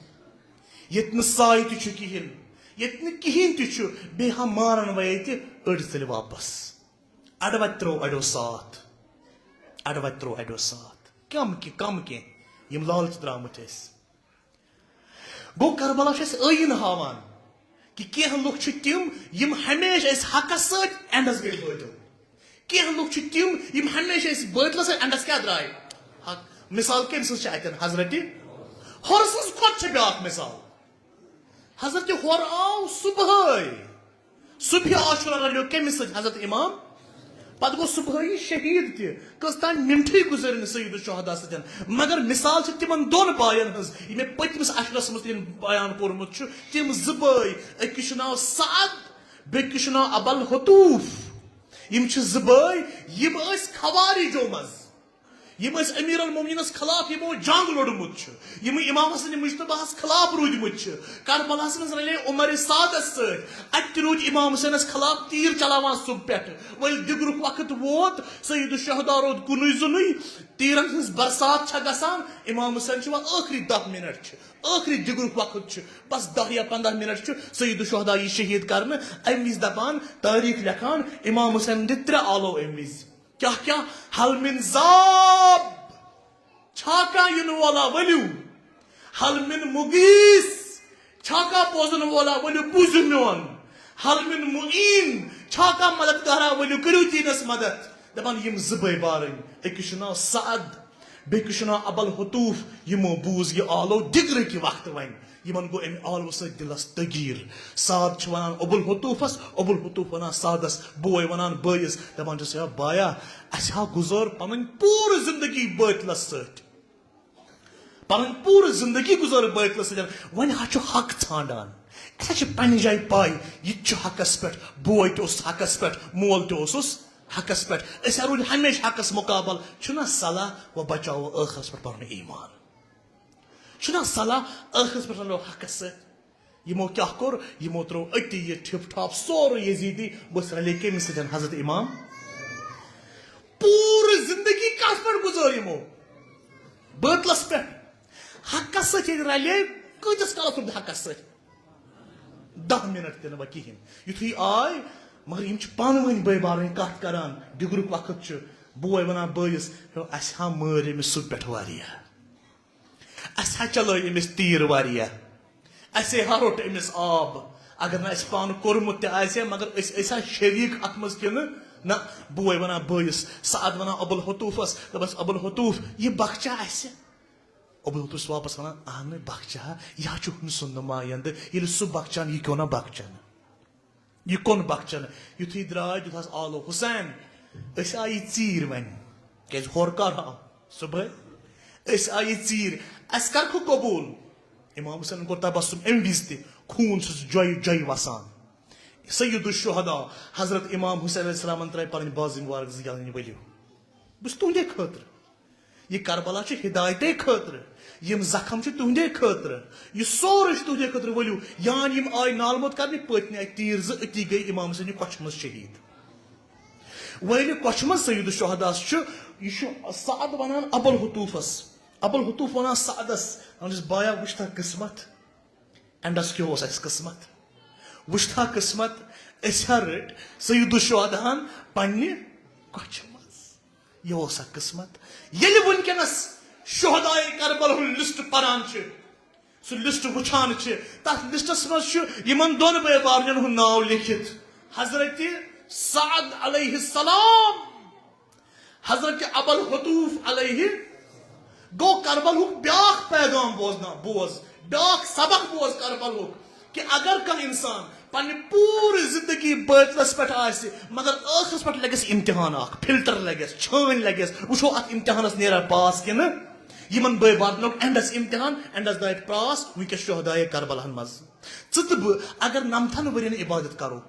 ییٚتہِ نہٕ ساے تہِ چھُ کِہیٖنۍ، ییٚتہِ نہٕ کِہیٖنۍ تہِ چھُ، بیٚیہِ ہا مارن وۄنۍ ییٚتہِ، أڑۍ ژٔلۍ واپس۔ اَڑٕ وَتہِ ترٛوو اَڑیو ساتھ۔ اَڑٕ وَتہِ ترٛوو اَڑیو ساتھ۔ کَم کہِ-، کَم کینٛہہ یِم لالچہِ درٛامٕتۍ ٲسۍ۔ گوٚو، کربلا چھُ اَسہِ ٲییٖن ہاوان کہِ کینٛہہ لُکھ چھِ تِم، یِم ہمیشہِ ٲسۍ حقَس سۭتۍ، اینڈَس گٔے بٲطِل۔ کینٛہہ لُکھ چھِ تِم، یِم ہمیشہِ ٲسۍ بٲطلَس سۭتۍ، اینڈَس کیٛاہ درٛاے؟ حق۔ مثال کٔمۍ سٕنٛز چھِ اَتٮ۪ن؟ حضرت ہورٕ سٕنٛز کھۄتہٕ چھِ بیٛاکھ مثال۔ حضرت ہورٕ آو صُبحٲے، صُبحِ عاشورہ رلیو کٔمِس سۭتۍ؟ حضرت امام۔ پتہٕ گوٚو صُبحٲے شہیٖد تہِ۔ کٔژ تام مِنٹٕے گُزٲرۍ نہٕ سید الشہدا سۭتۍ۔ مگر مثال چھِ تِمن دۄن باین ہٕنٛز، یِم مےٚ پٔتمِس عشرس منٛز تِمن بیان کوٚرمُت چھُ۔ تِم زٕ بٲے، أکِس چھُ ناو سعد، بیٚکِس چھُ ناو ابل حطوف۔ یِم چھِ زٕ بٲے، یِم ٲسۍ خوارجو منٛز۔ یِم ٲسۍ امیر المومنینس خلاف، یِمو جنگ لوٚڑمُت چھُ، یِم امام حسن مجتبیٰ ہس خلاف روٗدمٕتۍ چھِ۔ کربلاہس منٛز رلے عمر سعدس سۭتۍ، اتہِ تہِ روٗدۍ امام حسینس خلاف تیٖر چلاوان صبح پٮ۪ٹھٕ۔ وۄنۍ دِگرُک وقت ووت، سید الشہدا روٗد کُنُے زُنُے، تیٖرن ہٕنٛز برسات چھےٚ گژھان۔ امام حسین چھُ وۄنۍ ٲخری دَہ منٹ چھِ، ٲخری دِگرُک وقت چھُ، بس دَہ یا پنٛداہ منٹ چھُ، سید الشہدا یی شہید کرنہٕ۔ امہِ وِزِ دپان، تٲریخ لیکھان، امام حسین دِتھ ترٛےٚ آلو امہِ وِزِ۔ کیٛاہ کیٛاہ؟ حل من ذاب، چھا کانٛہہ یِنہٕ وولا؟ ؤلِو۔ حل من مغیث، چھا کانٛہہ بوزن وولا؟ ؤلِو، بوٗزِو میون۔ حل من معین، چھا کانٛہہ مددگارا؟ ؤلِو، کٔرِو دیٖنس مدد۔ دپان، یِم زٕ بٲے بارٕنۍ، أکِس چھُ ناو سعد، بیٚکِس چھُ ناو ابل حطوف۔ یِمو بوٗز یہِ آلو دِگرٕکہِ وقتہٕ وۄنۍ۔ یِمن گوٚو امہِ آلوٕ سۭتۍ دِلس تغیٖر۔ سعد چھُ ونان ابو الحطوفس، ابو الحطوف ونان سعدس، بوے ونان بٲیِس، دپان چھُس، "یا بایا، اسہِ ہا گُزٲر پنٕنۍ پوٗرٕ زندگی بٲطلس سۭتۍ۔ پنٕنۍ پوٗرٕ زندگی گُزٲر بٲطلس سۭتۍ۔ وۄنۍ ہا چھُ حق ژھانڈان۔ اسہِ ہا چھِ پننہِ جایہِ پاے، یہِ تہِ چھُ حقس پٮ۪ٹھ، بوے تہِ اوس حقس پٮ۪ٹھ، مول تہِ اوسُس حقس پٮ۪ٹھ۔ أسۍ ہا روٗدۍ ہمیشہِ حقس مُقابل۔ چھُنہ صلاح و بچاوو ٲخرس پٮ۪ٹھ پنُن ایمان؟" چھُنہ صلاح ٲخرس پٮ۪ٹھ رلو حقس سۭتۍ؟ یِمو کیٛاہ کوٚر؟ یِمو ترٛوو أتی یہِ ٹھِپ ٹھاپ سورُے یزیدی، بس رلے کٔمِس سۭتۍ؟ حضرت امام۔ پوٗرٕ زندگی کتھ پٮ۪ٹھ گُزٲر یِمو؟ بٲطلس پٮ۪ٹھ۔ حقس سۭتۍ ییٚلہِ رلے، کۭتِس کالس روٗد حقس سۭتۍ؟ دَہ منٹ تہِ نہٕ وۄنۍ کِہیٖنۍ۔ یُتھُے آے، مگر یِم چھِ پانہٕ ؤنۍ بٲے بارٕنۍ کتھ کران، دِگرُک وقت چھُ، بوے ونان بٲیِس، "ہیو، اسہِ ہا مٲرۍ أمِس صُبح پٮ۪ٹھ واریاہ۔" اسہِ ہا چلٲے أمِس تیٖر واریاہ، اسے ہا روٚٹ أمِس آب۔ اگر نہٕ اسہِ پانہٕ کوٚرمُت تہِ آسہِ ہا، مگر أسۍ ٲسۍ ہا شریٖک اتھ منٛز کِنہٕ نہ؟ بوے ونان بٲیِس، سعد ونان ابوالحتوفس، دپس، "ابوالحتوف، یہِ بخچہ اسہِ؟" ابوالحتوف چھُس واپس ونان، "اہنہٕ، بخچہ ہا، یہِ ہا چھُ ہُمۍ سُنٛد نُمایندٕ، ییٚلہِ سُہ بخچان، یہِ کیوں نہ بخچن؟" یہِ کون بخچن؟ یُتھُے درٛاے، دیُت حظ آلو، "حسین، أسۍ آیہِ ژیٖرۍ وۄنۍ، کیازِ ہورٕ کر آو صُبحٲے؟ أسۍ آیہِ ژیٖرۍ، اَسہِ کر کھُ قبوٗل؟" امام حسینن کوٚر تبسم امہِ وِزِ تہِ، خوٗن چھُس جۄیہِ جۄیہِ وسان۔ سید الشہداء حضرت امام حسین علیہ السلامن ترٲے پنٕنۍ بازٕے مبارک زٕ یلہٕ، "ؤلِو، بہٕ چھُس تُہنٛدے خٲطرٕ۔" یہِ کربلا چھُ ہدایتے خٲطرٕ، یِم زخم چھِ تُہنٛدے خٲطرٕ، یہِ سورُے چھُ تُہنٛدے خٲطرٕ، ؤلِو۔ یان یِم آے نال موت کرنہِ، پٔتۍ نہِ اَتہِ تیٖر زٕ، أتی گٔے امام حسین یہِ کۄچھِ منٛز شہیٖد۔ وۄنۍ ییٚلہِ کۄچھِ منٛز سید الشہداس چھُ، یہِ چھُ سعد ونان ابوالحتوفس، ابوالحتوف ونان سعدس، دپان چھُس، "بایا، وٕچھ تھا قسمت، اینڈس کیٛاہ اوس اَسہِ قسمت، وٕچھ تھا قسمت، أسۍ ہا رٔٹۍ سید الشہداہن پننہِ کۄچھِ منٛز۔" یہِ اوس اکھ قسمت۔ ییٚلہِ وٕنکیٚنس شہدائے کربل ہُنٛد لسٹ پران چھِ، سُہ لسٹ وٕچھان چھِ، تتھ لسٹس منٛز چھُ یِمن دۄن بٲے بارنٮ۪ن ہُنٛد ناو لیکھِتھ، حضرت سعد علیہ السلام، حضرت ابوالحتوف علیہ۔ گوٚو کربل ہُک بیاکھ پیغام بوزنا، بوز، بیاکھ سبق بوز کربل ہُک۔ کہ اگر کانٛہہ انسان پننہِ پوٗرٕ زندگی بٲطلس پٮ۪ٹھ آسہِ، مگر ٲخرس پٮ۪ٹھ لگٮ۪س امتحان اکھ، فلٹر لگٮ۪س، چھٲنۍ لگٮ۪س، وٕچھو اتھ امتحانس نیرا پاس کِنہٕ۔ یِمن بٲے بارنیُک اینڈس امتحان، اینڈس درٛاے پاس وٕنکیٚس شہدائے کربلاہن منٛز۔ ژٕ تہٕ بہٕ اگر نمتھن ؤرین عبادت کرو،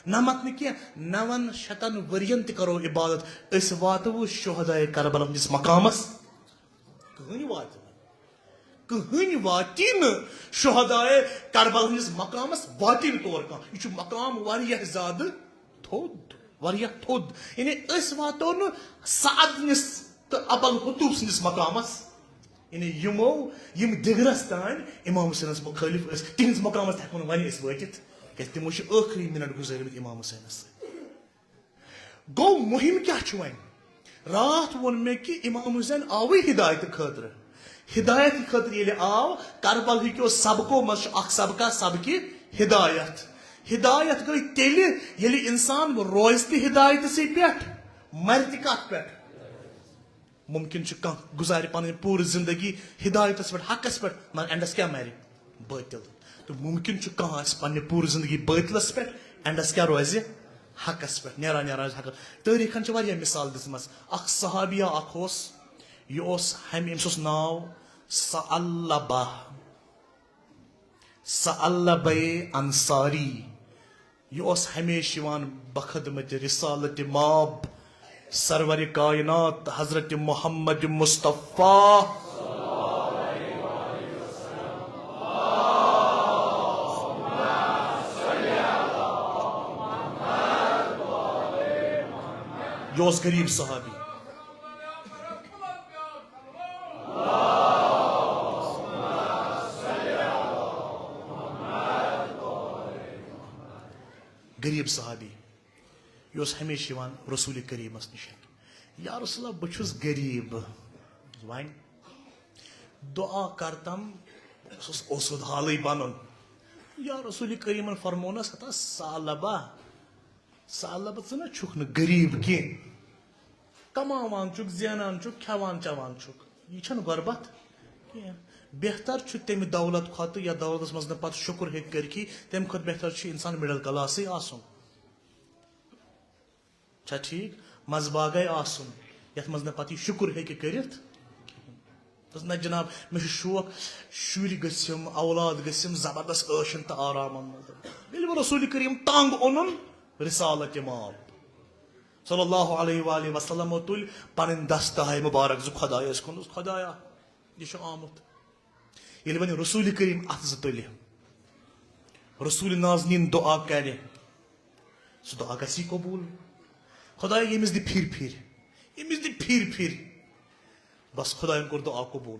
نمتھ نہٕ کینٛہہ، نون شتن ؤرین تہِ کرو عبادت، أسۍ واتو شہدائے کربلا ہٕنٛدِس مقامس؟ کٕہٕنۍ واتہِ نہٕ۔ کٕہٕنۍ واتی نہٕ شہدائے کربلا ہٕنٛدِس مقامس، واتی نہٕ تور کانٛہہ۔ یہِ چھُ مقام واریاہ زیادٕ تھوٚد، واریاہ تھوٚد۔ یعنی أسۍ واتو نہٕ سعد نِس تہٕ ابوالحتوف سٕنٛدِس مقامس۔ یعنی یِمو، یِم دِگرس تام امام حسینس مُخٲلف ٲسۍ، تِہنٛدِس مقامس تہِ ہٮ۪کو نہٕ وۄنۍ أسۍ وٲتِتھ، کیازِ تِمو چھِ ٲخری منٹ گُزٲرمٕتۍ امام حسینس سۭتۍ۔ گوٚو مُہِم کیٛاہ چھُ وۄنۍ؟ راتھ ووٚن مےٚ کہِ امام حسین آوٕے ہدایتہٕ خٲطرٕ۔ ہدایتہٕ خٲطرٕ ییٚلہِ آو، کربل ہٕکیو سبقو منٛز چھُ اکھ سبقہ، سبقہِ ہدایت۔ ہدایت گٔے تیٚلہِ، ییٚلہِ انسان روزِ تہِ ہدایتسٕے پٮ۪ٹھ، مرِ تہِ کتھ پٮ۪ٹھ؟ مُمکِن چھُ کانٛہہ گُزارِ پنٕنۍ پوٗرٕ زندگی ہدایتس پٮ۪ٹھ، حقس پٮ۪ٹھ، مگر اینڈس کیٛاہ مرِ؟ بٲطِل۔ تہٕ مُمکِن چھُ کانٛہہ آسہِ پننہِ پوٗرٕ زندگی بٲطِلس پٮ۪ٹھ، اینڈس کیٛاہ روزِ؟ حقس پٮ۪ٹھ، نیران نیران آسہِ حقس۔ تٲریٖخن چھِ واریاہ مثال دِژمٕژ۔ اکھ صحابیہ اکھ اوس، یہِ اوس ہمہِ، أمِس اوس ناو ثعلبہ، ثعلبہ انصاری۔ یہِ اوس ہمیشہِ یِوان بخدمت رسالت ماب سرور کائنات حضرت محمد مصطفیٰ۔ یہِ اوس غریب صحابی۔ غریب صحابی۔ یہِ اوس ہمیشہِ یِوان رسول کریٖمس نِش، "یا رسول اللہ، بہٕ چھُس غریٖب، وۄنۍ دعا کرتم، بہٕ گوٚژھُس اوسُد حالٕے بنُن۔" یا رسول کریٖمن فرمونس، "ہتا ثعلبہ، ثعلبہ، ژٕ نہ چھُکھ نہٕ غریٖب کینٛہہ، کماوان چھُکھ، زینان چھُکھ، کھٮ۪وان چٮ۪وان چھُکھ، یہِ چھَنہٕ غربت کینٛہہ۔ بہتر چھُ تَمہِ دولت کھۄتہٕ، یا دولتس منٛز نہٕ پتہٕ شُکر ہیٚکہِ کٔرِتھٕے، تَمہِ کھۄتہٕ بہتر چھُ انسان مڈل کلاسٕے آسُن۔" چھا ٹھیٖک؟ منٛزباگے آسُن، یَتھ منٛز نہٕ پَتہٕ یہِ شُکُر ہیٚکہِ کٔرِتھ۔ دوٚپُس، "نہ جناب، مےٚ چھُ شوق، شُرۍ گٔژھِم، اولاد گٔژھِم زبردست عٲشَن تہٕ آرامَن منٛز۔" ییٚلہِ وۄنۍ رسول کریم تنگ اوٚنُن رسالت ماب صلی اللہ علیہ وآلہ وسلم، تُلۍ پَنٕنۍ دستہٕ مبارک زٕ خۄدایَس کُن، دوٚپُس، "خۄدایا، یہِ چھُ آمُت۔" ییٚلہِ وۄنۍ رسول کریم اَتھٕ زٕ تُلہِ، رسول نازنین دعا کرِ، سُہ دعا گژھی قبول۔ خدایا، ییٚمِس دِ پھِرِ پھِرِ، ییٚمِس دِ پھِرِ پھِرِ۔ بس، خدایَن کوٚر دعا قبول۔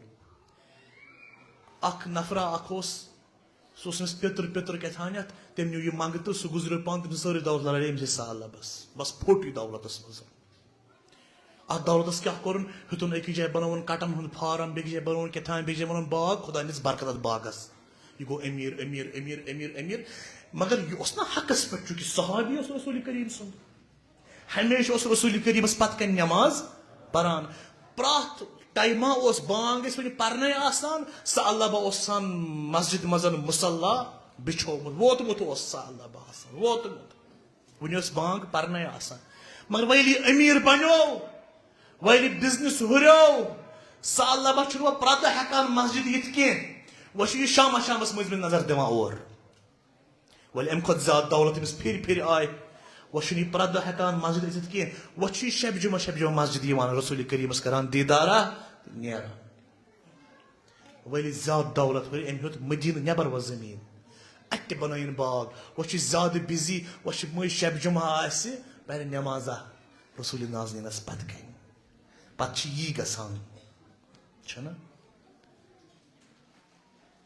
اکھ نفرا اکھ اوس، سُہ اوس أمِس پیٚتٕر پیٚتٕر کیٛاہ تھانٮ۪تھ، تٔمۍ نیوٗ یہِ منٛگہٕ تہٕ سُہ گُزریو پانہٕ، تٔمۍ سٕنٛز سٲرٕے دولت لڑے أمِس سہلبس۔ بس، پھوٚٹ یہِ دولتس منٛز۔ اتھ دولتس کیٛاہ کوٚرُن؟ ہیوٚتُن أکِس جایہِ بنووُن کٹن ہُنٛد فارم، بیٚکِس جایہِ بنووُن کیٛاہ تام، بیٚکِس جایہِ بنووُن باغ، خۄداین دِژ برکت اتھ باغس۔ یہِ گوٚو أمیٖر، أمیٖر، أمیٖر، أمیٖر، أمیٖر۔ مگر یہِ اوس نہ حقس پٮ۪ٹھ، چونکہ صحابی اوس رسول کریم سُنٛد۔ ہمیشہِ اوس رسول کریمس پتہٕ کنہِ نماز پران۔ پرٛٮ۪تھ ٹایمہ اوس بانگ ٲسۍ وۄنۍ پرنے آسان، سُہ علبہ اوس آسان مسجد منٛز مصلی بچھومُت، ووتمُت اوس سُہ علبہ آسان، ووتمُت۔ وُنہِ ٲس بانگ پرنے آسان۔ مگر ویلی امیر بنیو، ویلی بزنس ہُریو، سُہ علبہ چھُنہٕ وۄنۍ پرٛٮ۪تھ دۄہ ہٮ۪کان مسجد یِتھ کینٛہہ۔ وۄنۍ چھُ یہِ شامس شامس مٔنٛزۍ مٔنٛزۍ نظر دِوان اور۔ ویلی امہِ کھۄتہٕ زیادٕ دولت أمِس پھِرِ پھِرِ آے۔ وۄنۍ چھُنہٕ یہِ پرٛٮ۪تھ دۄہ ہٮ۪کان مسجد أژِتھ کینٛہہ۔ وۄنۍ چھُ یہِ شبِ جمعہ، شبِ جمعہ مسجد یِوان، رسول کریمس کران دیٖدارا تہٕ نیران۔ ویلی زیادٕ دولت ہُرِ، أمۍ ہیوٚت مدینہٕ نٮ۪بر وۄنۍ زٔمیٖن۔ اَتہِ تہِ بنٲیِن باغ۔ وۄنۍ چھِ زیادٕ بِزی، وۄنۍ چھِ مٔنٛزۍ شب جمعہ آسہِ، پرِ نٮ۪مازا رسول نازنینس پتہٕ کنہِ۔ پتہٕ چھِ یی گژھان۔ چھُنہ؟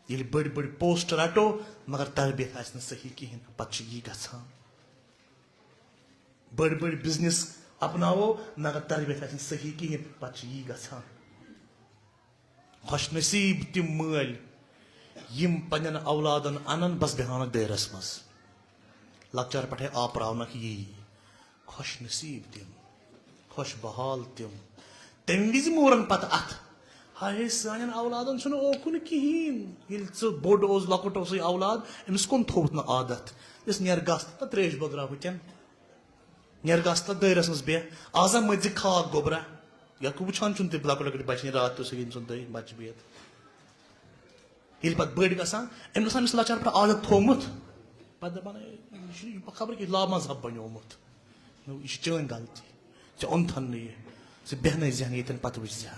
ییٚلہِ بٔڑۍ بٔڑۍ پوسٹ رٹو، مگر تربیت آسہِ نہٕ صحیح کِہیٖنۍ، پتہٕ چھِ یی گژھان۔ بٔڑۍ بٔڑۍ بزنس اپناوو، مگر تربیت آسہِ نہٕ صحیح کِہیٖنۍ، پتہٕ چھِ یی گژھان۔ خوش نصیب تِم مٲلۍ، یِم پننٮ۪ن اولادن انن، بس بیہناونکھ دٲیرس منٛز۔ لۄکچار پٮ۪ٹھے آپراونکھ یی۔ خوش نصیب تِم، خوش بحال تِم۔ تمہِ وِزِ مورن پتہٕ اتھ۔ ہاے ہے، سانٮ۪ن اولادن چھُنہٕ اوکُن کِہیٖنۍ۔ ییٚلہِ ژٕ بوٚڑ اوس، لۄکُٹ اوسُے اولاد، أمِس کُن تھووُتھ نہٕ عادت؟ یُس نیر گژھ تہٕ ترٛیش بٲگراو ہُتٮ۪ن۔ نیر گژھ تہٕ دٲیرس منٛز بیٚہہ۔ آزا مٔتۍ زِ خاک گوٚبرا۔ یا کُہ وٕچھان چھُنہٕ تُہۍ لۄکٕٹۍ لۄکٕٹۍ بچہِ نیران راتھ تہِ سُہ ییٚمہِ سُنٛد دٲے بچہِ بِہِتھ۔ ییٚلہِ پتہٕ بٔڑۍ گژھان، أمۍ اوس أمِس لۄکچار پٮ۪ٹھ عادت تھوٚومُت۔ پتہٕ دپان، "اے، یہِ چھُ، یہِ خبر کہِ لامذہب بنیومُت۔ نو، یہِ چھِ چٲنۍ غلطی۔ ژےٚ اوٚنتھن نہٕ یہِ۔ ژٕ بیٚہنٲے زٮ۪ہن ییٚتٮ۪ن، پتہٕ وٕچھ زِ ہا۔"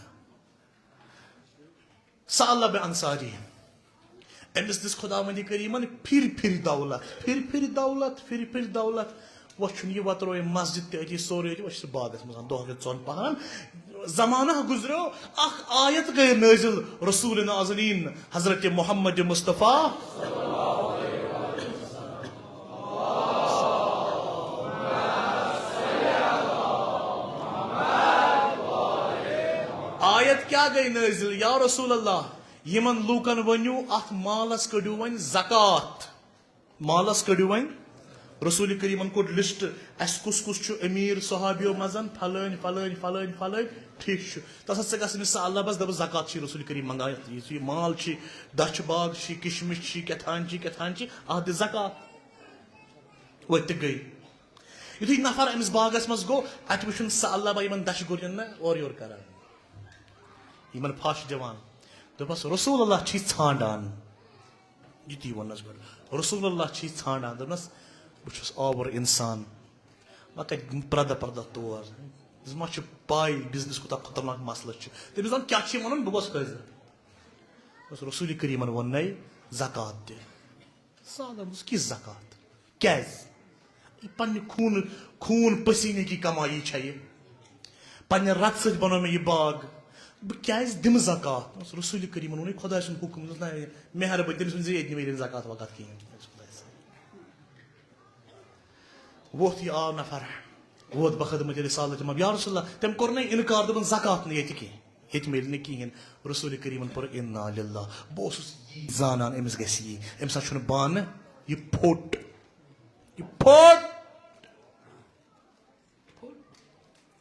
ثعلبہ انصاری۔ أمِس دِژ خداوندِ کریمن پھِرِ پھِرِ دولت، پھِرِ پھِرِ دولت، پھِرِ پھِرِ دولت۔ وۄنۍ چھُنہٕ یہِ، وۄنۍ ترٛوو أمۍ مسجد تہِ أتی، سورُے أتی، وۄنۍ چھُ سُہ باغس منٛز دۄہ کیُت ژۄن پہرن۔ زمانہ گُزریو، اکھ آیت گٔے نٲزِل رسول نازنین حضرت محمد مصطفیٰ۔ آیت کیا گٔے نٲزِل؟ یا رسول اللہ، یِمن لوٗکن ؤنِو، اتھ مالس کٔڑِو وۄنۍ زکوٰۃ۔ مالس کٔڑِو وۄنۍ۔ رسول کریمن کوٚر لسٹ، اسہِ کُس کُس چھُ امیر صحابیو منٛز، فلٲنۍ، فلٲنۍ، فلٲنۍ، فلٲنۍ۔ ٹھیک چھُ۔ تس ہسا گژھِ أمِس سہل لبس، دپس، زکوٰۃ چھِ رسول کریم منگان، یتھ یُس یہِ مال چھِ، دچھ باغ چھِ، کشمش چھِ، کیٛاہ تھان چھِ، کیٛاہ تھان چھِ، اتھ دِ زکوٰۃ۔ وۄنۍ تہِ گٔے۔ یُتھُے نفر أمِس باغس منٛز گوٚو، اتہِ وٕچھُن سہل لبا یِمن دچھ گُرٮ۪ن نہ اورٕ یورٕ کران، یِمن پھش دِوان۔ دوٚپمس، رسول اللہ چھی ژھانڈان۔ یُتُے ووٚننَس گۄڈٕ۔ رسول اللہ چھی ژھانڈان، دوٚپنَس، "بہٕ چھُس آوُر اِنسان، بہٕ کَتہِ پرٛدٕ پرٛدٕ تور؟ أمِس ما چھِ پَے بِزنِس کوٗتاہ خطرناک مسلہٕ چھُ؟" تٔمِس دوٚپ، "کیٛاہ چھِ یہِ وَنان؟ بہٕ گوس حٲضِر۔" دوٚپمَس، "رسول کریٖمَن ووٚن نَے زکوٰۃ دِ۔" سادہ، دوٚپمَس، "کِژھ زکوٰۃ؟ کیٛازِ؟ یہِ پنٛنہِ خوٗنہٕ، خوٗن پسیٖنہٕ کی کمایی چھےٚ یہِ۔ پنٛنہِ رَتہٕ سۭتۍ بنوو مےٚ یہِ باغ۔ بہٕ کیٛازِ دِمہٕ زکوٰۃ؟" دوٚپمَس، رسول کریٖمَن ووٚنُے خۄداے سُنٛد حُکُم، دوٚپمَس، نہ، مہربٲنی، تٔمِس ؤنۍ زِ ییٚتہِ نہٕ مےٚ ییٚتٮ۪ن زکوٰۃ وکوٰۃ کِہیٖنۍ۔ ووت یہِ آو نفر، ووت بخدمت رسالت محمد، یا رسول اللہ، تٔمۍ کوٚر نہٕ انکار، دوٚپُن، "زکوٰۃ نہٕ ییٚتہِ کینٛہہ، ییٚتہِ میلہِ نہٕ کِہیٖنۍ۔" رسول کریٖمن پوٚر، "انا للہ۔" بہٕ اوسُس یی زانان أمِس گژھِ یی، أمِس ہا چھُنہٕ بانہٕ، یہِ پھوٚٹ، یہِ پھوٚٹ۔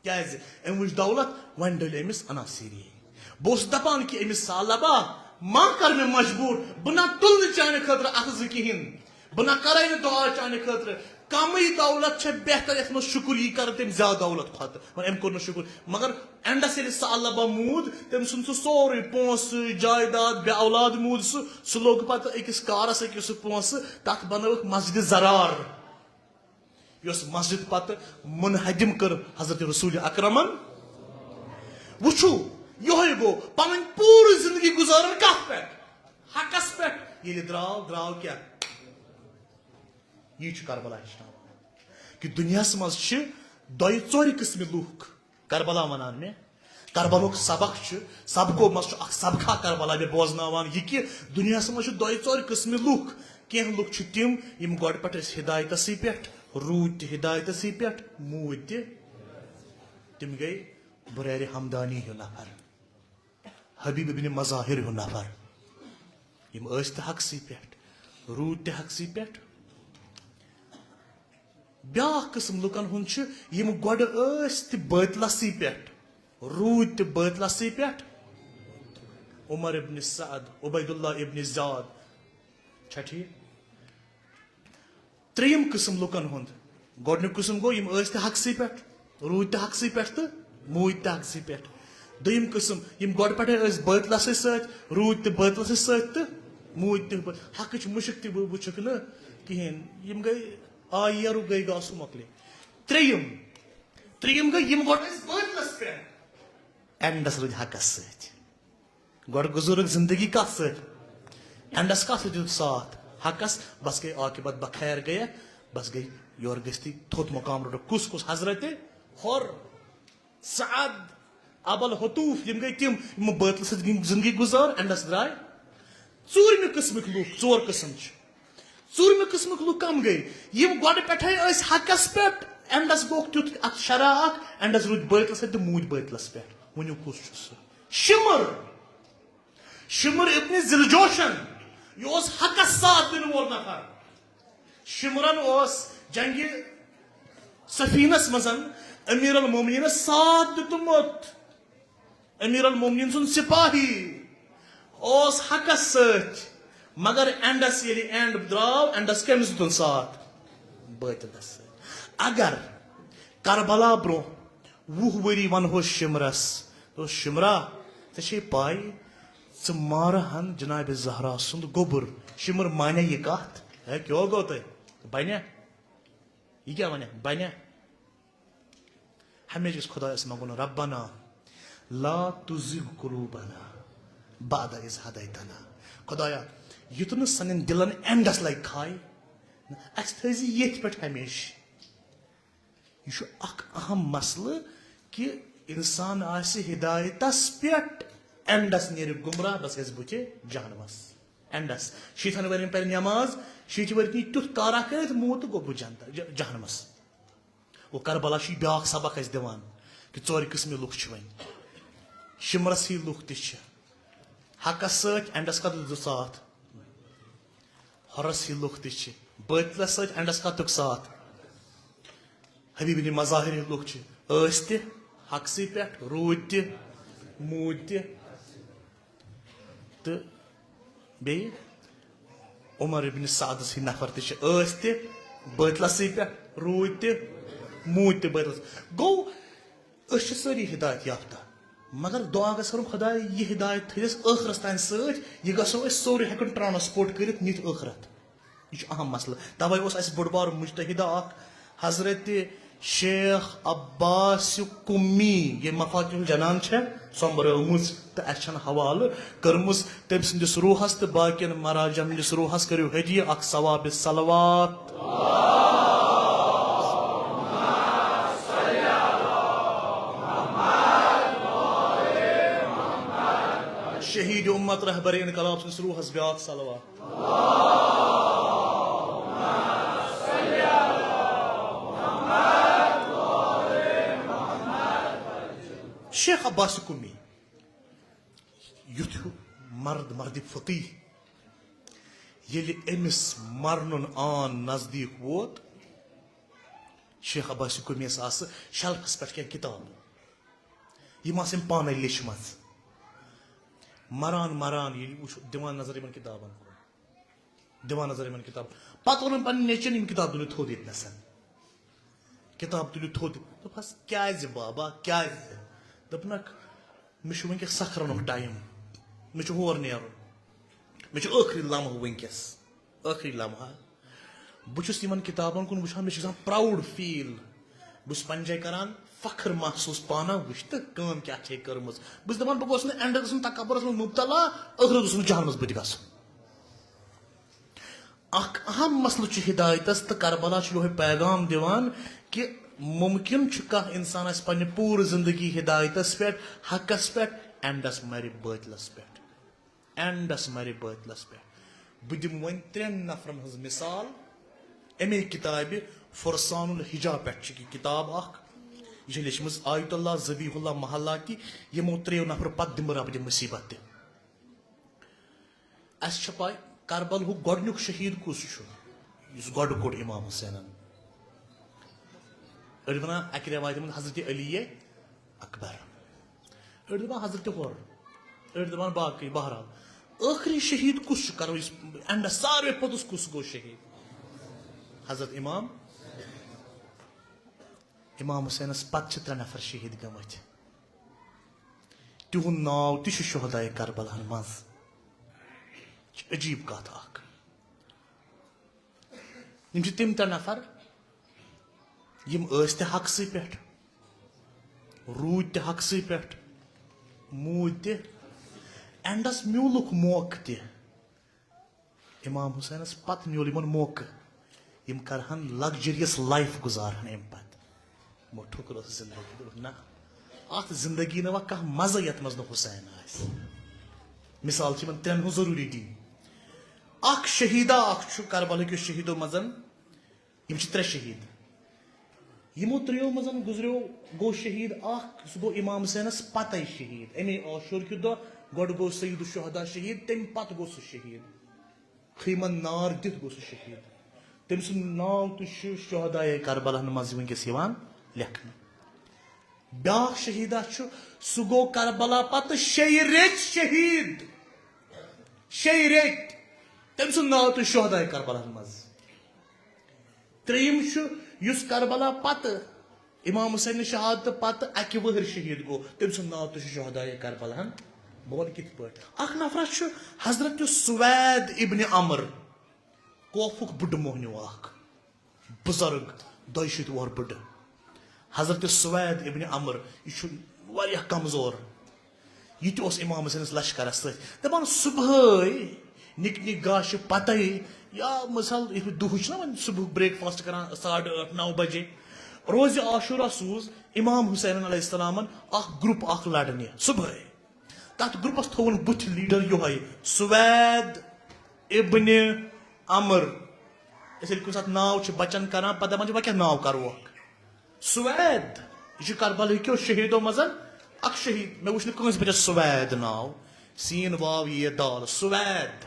کیٛازِ؟ أمۍ وٕچھ دولت، وۄنۍ ڈٔلۍ أمِس عناصری۔ بہٕ اوسُس دپان کہِ أمِس سالبا، ما کر مےٚ مجبوٗر، بہٕ نہ تُلہٕ نہٕ چانہِ خٲطرٕ اَتھٕ زٕ کِہیٖنۍ، بہٕ نہ کرے نہٕ دُعا چانہِ خٲطرٕ۔ کمٕے دولت چھےٚ بہتر، یَتھ منٛز شُکُر یی کرٕ تٔمۍ زیادٕ دولت کھۄتہٕ۔ مگر أمۍ کوٚر نہٕ شُکُر۔ مگر اینڈس ییٚلہِ سالبا موٗد، تٔمۍ سُنٛد سُہ سورُے پونٛسہٕ، جایداد، بے اولاد موٗد سُہ، سُہ لوٚگ پتہٕ أکِس کارس، أکِس سُہ پونٛسہٕ، تَتھ بنٲوٕکھ مسجد زرار۔ یۄس مسجد پتہٕ منہدم کٔر حضرت رسول اکرمن۔ وٕچھِو، یِہوٚے گوٚو پنٕنۍ پوٗرٕ زندگی گُزارٕنۍ کتھ پٮ۪ٹھ؟ حقس پٮ۪ٹھ۔ ییٚلہِ درٛاو، درٛاو کیٛاہ؟ یی چھُ کربلا ہیٚچھناوان کہِ دُنیاہس منٛز چھِ دۄیہِ ژورِ قٕسمہِ لُکھ۔ کربلا ونان مےٚ، کربلُک سبق چھُ، سبقو منٛز چھُ اکھ سبقہ کربلا مےٚ بوزناوان یہِ کہِ دُنیاہس منٛز چھِ دۄیہِ ژورِ قٕسمہِ لُکھ۔ کینٛہہ لُکھ چھِ تِم، یِم گۄڈٕ پٮ۪ٹھ ٲسۍ ہدایتسٕے پٮ۪ٹھ، روٗدۍ تہِ ہدایتسٕے پٮ۪ٹھ، موٗدۍ تہِ۔ تِم گٔے بریر ہمدانی ہیو نفر، حبیب ابن مظاہر ہیو نفر۔ یم ٲسۍ تہِ حقسٕے پٮ۪ٹھ، روٗدۍ تہِ حقسٕے پٮ۪ٹھ۔ بیٛاکھ قٕسم لُکن ہُنٛد چھُ، یِم گۄڈٕ ٲسۍ تہِ بٲطلَسٕے پٮ۪ٹھ، روٗدۍ تہِ بٲطلَسٕے پٮ۪ٹھ۔ عمر ابن سعد، عبید اللہ ابن زیاد، چھا ٹھیٖک؟ ترٛیٚیِم قٕسم لُکن ہُنٛد، گۄڈٕنیُک قٕسم گوٚو، یِم ٲسۍ تہِ حقسٕے پٮ۪ٹھ، روٗدۍ تہِ حقسٕے پٮ۪ٹھ تہٕ موٗدۍ تہِ حقسٕے پٮ۪ٹھ۔ دوٚیِم قٕسم، یِم گۄڈٕ پٮ۪ٹھے ٲسۍ بٲطلَسٕے سۭتۍ، روٗدۍ تہِ بٲطلَسٕے سۭتۍ تہٕ موٗدۍ تہِ بٲ-، حقٕچ مُشک تہِ وُ-، وُچھُکھ نہٕ کِہیٖنۍ۔ یِم گٔے آیی یَرُک گٔے گاسہٕ مۄکلے۔ ترٛیٚیِم، ترٛیٚیِم گٔے یِم گۄڈٕ ٲسۍ بٲطلَس پٮ۪ٹھ، اینڈَس روٗدۍ حقَس سۭتۍ۔ گۄڈٕ گُزورُکھ زندگی کَتھ سۭتۍ؟ اینڈَس کَتھ سۭتۍ دیُت ساتھ؟ حقَس۔ بس گٔے عاقبت بخیر گٔیَکھ، بس گٔے یورٕ گٔژھتٕے تھوٚد مقام روٚٹُکھ۔ کُس کُس؟ حضرت حُر، سعد، ابل حطوف، یِم گٔے تِم، یِمو بٲطلہٕ سۭتۍ گٔے زندگی گُزار، اینڈَس درٛاے۔ ژوٗرمہِ قٕسمٕکۍ لُکھ، ژور قٕسم چھِ۔ ژوٗرمہِ قٕسمٕکۍ لُکھ کم گٔے؟ یِم گۄڈٕ پٮ۪ٹھَے ٲسۍ حقَس پٮ۪ٹھ، اینڈَس گوٚکھ تیُتھ اکھ شرح اکھ، اینڈَس روٗدۍ بٲطلَس سۭتۍ تہٕ موٗدۍ بٲطلَس پٮ۪ٹھ۔ ؤنِو کُس چھُ سُہ؟ شمر۔ شمر ابن ذی الجوشن، یہِ اوس حقَس ساتھ دِنہٕ وول نفر۔ شمرن اوس جنگِ صفینس منٛز امیر المومنینس ساتھ دیُتمُت۔ امیر المومنین سُنٛد سپاہی اوس حقس سۭتۍ، مگر اینڈس ییٚلہِ اینڈ درٛاو، اینڈس کٔمِس دیُتُن ساتھ؟ بٲطلس سۭتۍ۔ اگر کربلا برونٛہہ وُہ ؤری ونہوس شمرس، دوٚپُس، "شمرا، ژےٚ چھے پاے، ژٕ مارہن جناب زہرا سُنٛد گوٚبُر۔" شمر مانیٛا یہِ کتھ؟ ہے، کیٛاہ گوٚو تۄہہِ؟ بنیٛا؟ یہِ کیٛاہ ونیٛا؟ بنیٛا؟ ہمیشہِ گژھِ خۄدایس منٛگُن، "ربنا لا تزغ قلوبنا بعد اذ ہدیتنا۔" خۄدایا، یُتھ نہٕ سانٮ۪ن دِلن اینڈس لگہِ کھاے، نہ، اسہِ تھٲیزِ ییٚتھۍ پٮ۪ٹھ ہمیشہِ۔ یہِ چھُ اکھ اہم مسلہٕ کہِ انسان آسہِ ہدایتس پٮ۪ٹھ، اینڈس نیرِ گمراہ، بس گژھِ بُتھِ جہنمس۔ اینڈس شیٖتھن ؤرین پرِ نماز، شیٖتھِ ؤرۍ تہِ تیُتھ کارا کٔرِتھ موٗد تہٕ گوٚو بُتھِ جنت-، ج-، جہنمس۔ گوٚو کربلا چھُ یہِ بیٛاکھ سبق اَسہِ دِوان کہِ ژورِ قٕسمہِ لُکھ چھِ وۄنۍ۔ شِمرَس ہی لُکھ تہِ چھِ۔ حقَس سۭتۍ اینڈَس کَتھ دیُت ساتھ؟ حُرَس ہی لُکھ تہِ چھِ۔ بٲطلَس سۭتۍ اینڈَس کَتھ دیُت ساتھ؟ حبیبِ مظاہر ہی لُکھ چھِ۔ ٲسۍ تہِ حقسٕے پٮ۪ٹھ، روٗدۍ تہِ، موٗدۍ تہِ۔ تہٕ بیٚیہِ عمر ابن سعدس ہی نفر تہِ چھِ، ٲسۍ تہِ بٲطلسٕے پٮ۪ٹھ، روٗدۍ تہِ، موٗدۍ تہِ بٲطلس۔ گوٚو، أسۍ چھِ سٲری ہدایت یافتہ، مگر دعا گژھِ کرُن، خدایا، یہِ ہدایت تھٲیِس ٲخرس تام سۭتۍ، یہِ گژھو أسۍ سورُے ہٮ۪کُن ٹرانسپورٹ کٔرِتھ، نِتھ ٲخرت۔ یہِ چھُ اہم مسلہٕ۔ توے اوس اَسہِ بوٚڑ بار مجتہدہ اکھ، حضرت شیخ عباس قمی، یہِ مفاتیح الجنان چھےٚ سۄمبرٲومٕژ تہٕ اَسہِ چھَنہٕ حوالہٕ کٔرمٕژ۔ تٔمۍ سٕنٛدِس روحس تہٕ باقین مراجعن ہٕنٛدِس روحس کٔرِو ہدیہِ اکھ ثواب صلوات۔ شہید امت رہبر انقلاب سٕنٛدِس روحس بیاکھ صلوات۔ شیخ عباس قمی، یُتھ ہیوٗ مرد، مرد فقیح، ییٚلہِ أمِس مرنُن آن نزدیٖک ووت، شیخ عباس قمیَس آسہٕ شیلفَس پٮ۪ٹھ کینٛہہ کِتابہٕ، یِم آسہٕ أمۍ پانَے لیچھمَژٕ۔ مران مران ییٚلہِ وٕچھ، دِوان نظر یِمَن کِتابَن کُن۔ دِوان نظر یِمن کِتابن۔ پتہٕ ووٚنُن پننہِ نیٚچوِن، "یِم کِتابہٕ دِنہٕ تھوٚد ییٚتہِ نَسَن۔ کِتاب تُلِو تھوٚد۔" دوٚپہَس، "کیٛازِ بابا، کیٛازِ؟" دوٚپنَکھ، "مےٚ چھُ وٕنکیٚس سکھ رنُک ٹایم، مےٚ چھُ ہور نیرُن، مےٚ چھُ ٲخری لمحہٕ وٕنکیٚس، ٲخری لمحہ۔ بہٕ چھُس یِمن کِتابن کُن وٕچھان، مےٚ چھُ گژھان پراوُڈ فیٖل، بہٕ چھُس پننہِ جایہِ کران فخر محسوٗس پانہ وٕچھتہٕ کٲم کیٛاہ چھے کٔرمٕژ۔ بہٕ چھُس دَپان، بہٕ گوٚژھ نہٕ اینڈَس گژھُن تکبرَس منٛز مُبتلا، ٲخرَس گژھُن جہنمَس بہٕ تہِ گژھُن۔" اکھ اہم مسلہٕ چھُ ہدایتس تہٕ کربلا چھُ یِہوٚے پیغام دِوان کہِ ممکن چھُ کانٛہہ انسان آسہِ پننہِ پوٗرٕ زندگی ہدایتس پٮ۪ٹھ، حقس پٮ۪ٹھ، اینڈس مرِ بٲطلس پٮ۪ٹھ، اینڈس مرِ بٲطلس پٮ۪ٹھ۔ بہٕ دِمہٕ وۄنۍ ترٛٮ۪ن نفرن ہٕنٛز مثال۔ اَمے کتابہِ فرسان الحجا پٮ۪ٹھ چھِ یہِ کتاب اکھ۔ یہِ چھِ لیٚچھمٕژ آیت اللہ ذبیح اللہ محلہ تہِ، یِمو ترٛیٚیو نفرو پتہٕ دِمہٕ رب دِ مصیبت تہِ۔ اَسہِ چھےٚ پَے کربل ہُک گۄڈٕنیُک شہیٖد کُس چھُ، یُس گۄڈٕ کوٚڑ امام حسینن؟ أڑۍ وَنان اَکہِ رٮ۪وایتہِ منٛز حضرت علی اکبر، أڑۍ دَپان حضرت ہورٕ، أڑۍ دَپان باقٕے۔ بہرحال، ٲخری شہیٖد کُس چھُ؟ کرو یُس اینڈس ساروے پوٚتُس کُس گوٚو شہیٖد؟ حضرت امام، امام حسینس پتہٕ چھِ ترٛےٚ نفر شہیٖد گٔمٕتۍ۔ تِہُنٛد ناو تہِ چھُ شہداے کربلاہن منٛز۔ چھِ عجیٖب کتھ اکھ۔ یِم چھِ تِم ترٛےٚ نفر، یِم ٲسۍ تہِ حقسٕے پٮ۪ٹھ، روٗدۍ تہِ حقسٕے پٮ۪ٹھ، موٗدۍ تہِ۔ اینڈس میوٗلُکھ موقعہٕ تہِ۔ امام حسینس پتہٕ میول یِمن موقعہٕ، یِم کرہن لگژریس لایف گُزارہن امہِ پتہٕ۔ یِمو ٹھُکرٲو زندگی، دوٚپُکھ، نہ، اتھ زندگی نہٕ وۄنۍ کانٛہہ مزٕ یتھ منٛز نہٕ حسین آسہِ۔ مثال چھِ یِمن ترٛٮ۪ن ہٕنٛز ضروٗری دِنۍ۔ اکھ شہیدا اکھ چھُ کربلا کیو شہیدو منٛز، یِم چھِ ترٛےٚ شہیٖد۔ یِمو ترٛیٚیو منٛز گُزریو، گوٚو شہیٖد اکھ، سُہ گوٚو امام حسینس پتے شہیٖد۔ اَمے عاشور کہِ دۄہ گۄڈٕ گوٚو سید الشہدا شہیٖد، تَمہِ پتہٕ گوٚو سُہ شہیٖد۔ خیمن نار دِتھ گوٚو سُہ شہیٖد۔ تٔمۍ سُنٛد ناو تہِ چھُ شہداے کربلاہن منٛز وٕنکیٚس یِوان لیکھنہٕ۔ بیٛاکھ شہیٖدا چھُ، سُہ گوٚو کربلا پتہٕ شیٚیہِ ریٚتۍ شہیٖد۔ شیٚیہِ ریٚتۍ۔ تٔمۍ سُنٛد ناو تہِ شہداے کربلاہن منٛز۔ ترٛیٚیِم چھُ، یُس کربلا پتہٕ، امام حسین نہِ شہادتہٕ پتہٕ اکہِ وٕہٕرۍ شہیٖد گوٚو، تٔمۍ سُنٛد ناو تہِ چھُ شہداے کربلاہن۔ بہٕ وَنہٕ کِتھ پٲٹھۍ۔ اکھ نفرا چھُ حضرت سوید ابن عمر، کوفُک بُڈٕ موہنیو اکھ، بُزرگ، دۄیہِ شیٖتھ وُہُر بُڈٕ۔ حضرت سوید ابن عمر، یہِ چھُ واریاہ کمزور۔ یہِ تہِ اوس امام حسینس لشکرس سۭتۍ۔ دپان، صبحٲے نِک نِک گاشہِ پتے، یا مثال، یہِ دُہٕچ چھُنہ وۄنۍ صبحُک breakfast کران ساڑٕ ٲٹھ، نو بجے، روزِ عاشورہ سوٗز امام حسینن علیہ السلامن اکھ group اکھ لڑنہِ صبحٲے۔ تتھ groupس تھووُن بُتھِ leader یِہوٚے، سوید ابن عمر۔ أسۍ ییٚلہِ کُنہِ ساتہٕ ناو چھِ بچن کران، پتہٕ دپان چھِ، وۄنۍ کیٛاہ ناو کروکھ؟ سوید۔ یہِ چھُ کربلہٕ کیو شہیدو منٛز اکھ شہید۔ مےٚ وٕچھ نہٕ کٲنٛسہِ بچس سوید ناو۔ سین واو یے دال، سوید۔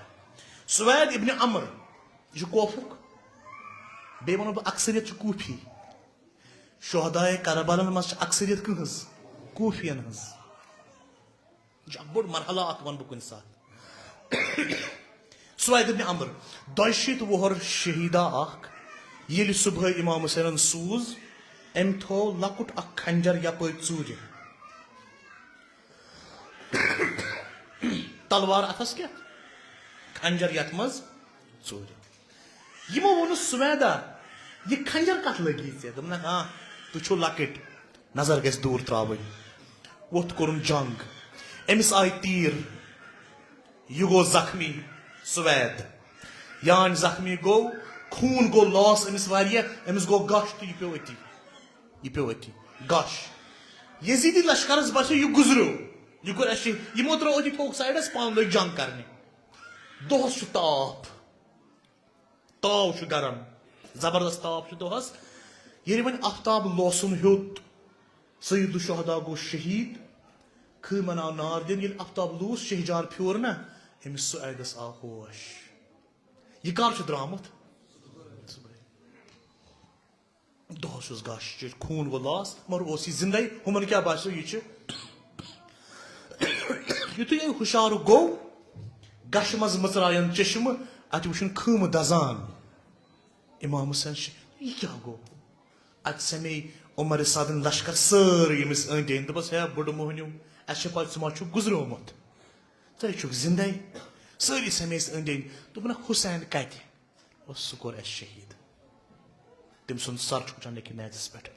سوید ابن عمر۔ یہِ چھُ کوفُک۔ بیٚیہِ وَنو بہٕ، اکثریت چھِ کوفی۔ شہداے کربلن منٛز چھِ اکثریت کٕہٕنٛز؟ کوفین ہٕنٛز۔ یہِ چھُ اکھ بوٚڑ مرحلہ اکھ، وَنہٕ بہٕ کُنہِ ساتہٕ۔ سوید ابن عمر، دۄیہِ شیٖتھ وُہُر شہیدا اکھ، ییٚلہِ صبحٲے امام حسینن سوٗز، أمۍ تھوو لۄکُٹ اکھ خنجر یپٲرۍ ژوٗرِ۔ تلوار اتھس کیٛاہ؟ خنجر یتھ منٛز ژوٗرِ۔ یِمو ووٚنُس، سویدا، یہِ خنجر کتھ لگی ژےٚ؟ دوٚپنکھ، ہاں، تُہۍ چھِو لۄکٕٹۍ، نظر گژھِ دوٗر ترٛاوٕنۍ۔ ووٚتھ کوٚرُن جنگ، أمِس آیہِ تیٖر، یہِ گوٚو زخمی۔ سوید یان زخمی گوٚو، خوٗن گوٚو، loss أمِس واریاہ، أمِس گوٚو گش تہٕ یہِ پیوٚو أتی، یہِ پیوٚو أتی گش۔ یزیدی لشکرس باسیو، یہِ گُزریو، یہِ کوٚر اَسہِ شہید۔ یِمو ترٛوو أتی، تھووُکھ سایڈس، پانہٕ لٔگۍ جنگ کرنہِ۔ دۄہس چھُ تاپھ، تاو چھُ گرم، زبردست تاپھ چھُ دۄہس۔ ییٚلہِ وۄنۍ آفتاب لوسُن ہیوٚت، سید الشہدا گوٚو شہید۔ خۭمن آو نار دِنہٕ، ییٚلہِ آفتاب لوٗس، شہجار پھیوٗر نہ، أمِس سویدس آو ہوش۔ یہِ کر چھُ درٛامُت؟ دۄہس چھُس گش چیٚٹھۍ، خوٗن گوٚو loss، مگر اوس یہِ زندے۔ ہُمن کیٛاہ باسیو، یہِ چھُ۔ یُتھُے أمۍ ہُشار گوٚو، گشہِ منٛز مٕژراین چشمہٕ، اتہِ وُچھُن خۭمہٕ دزان۔ امام حسین چھُ، یہِ کیٛاہ گوٚو؟ اتہِ سمے عمر سادن لشکر سٲرٕے ییٚمِس أنٛدۍ أنٛدۍ۔ دوٚپُس، ہے بُڈٕ موہنیو، اسہِ چھِ پتہ ژٕ ما چھُکھ گُزریومُت، ژٕ ہے چھُکھ زندے۔ سٲری سمے أسۍ أنٛدۍ أنٛدۍ۔ دوٚپُن، حسین کتہِ؟ اوس، سُہ کوٚر اَسہِ شہیٖد۔ تٔمۍ سُنٛد سر چھُ وٕچھان لیکھِتھ میزَس پٮ۪ٹھ۔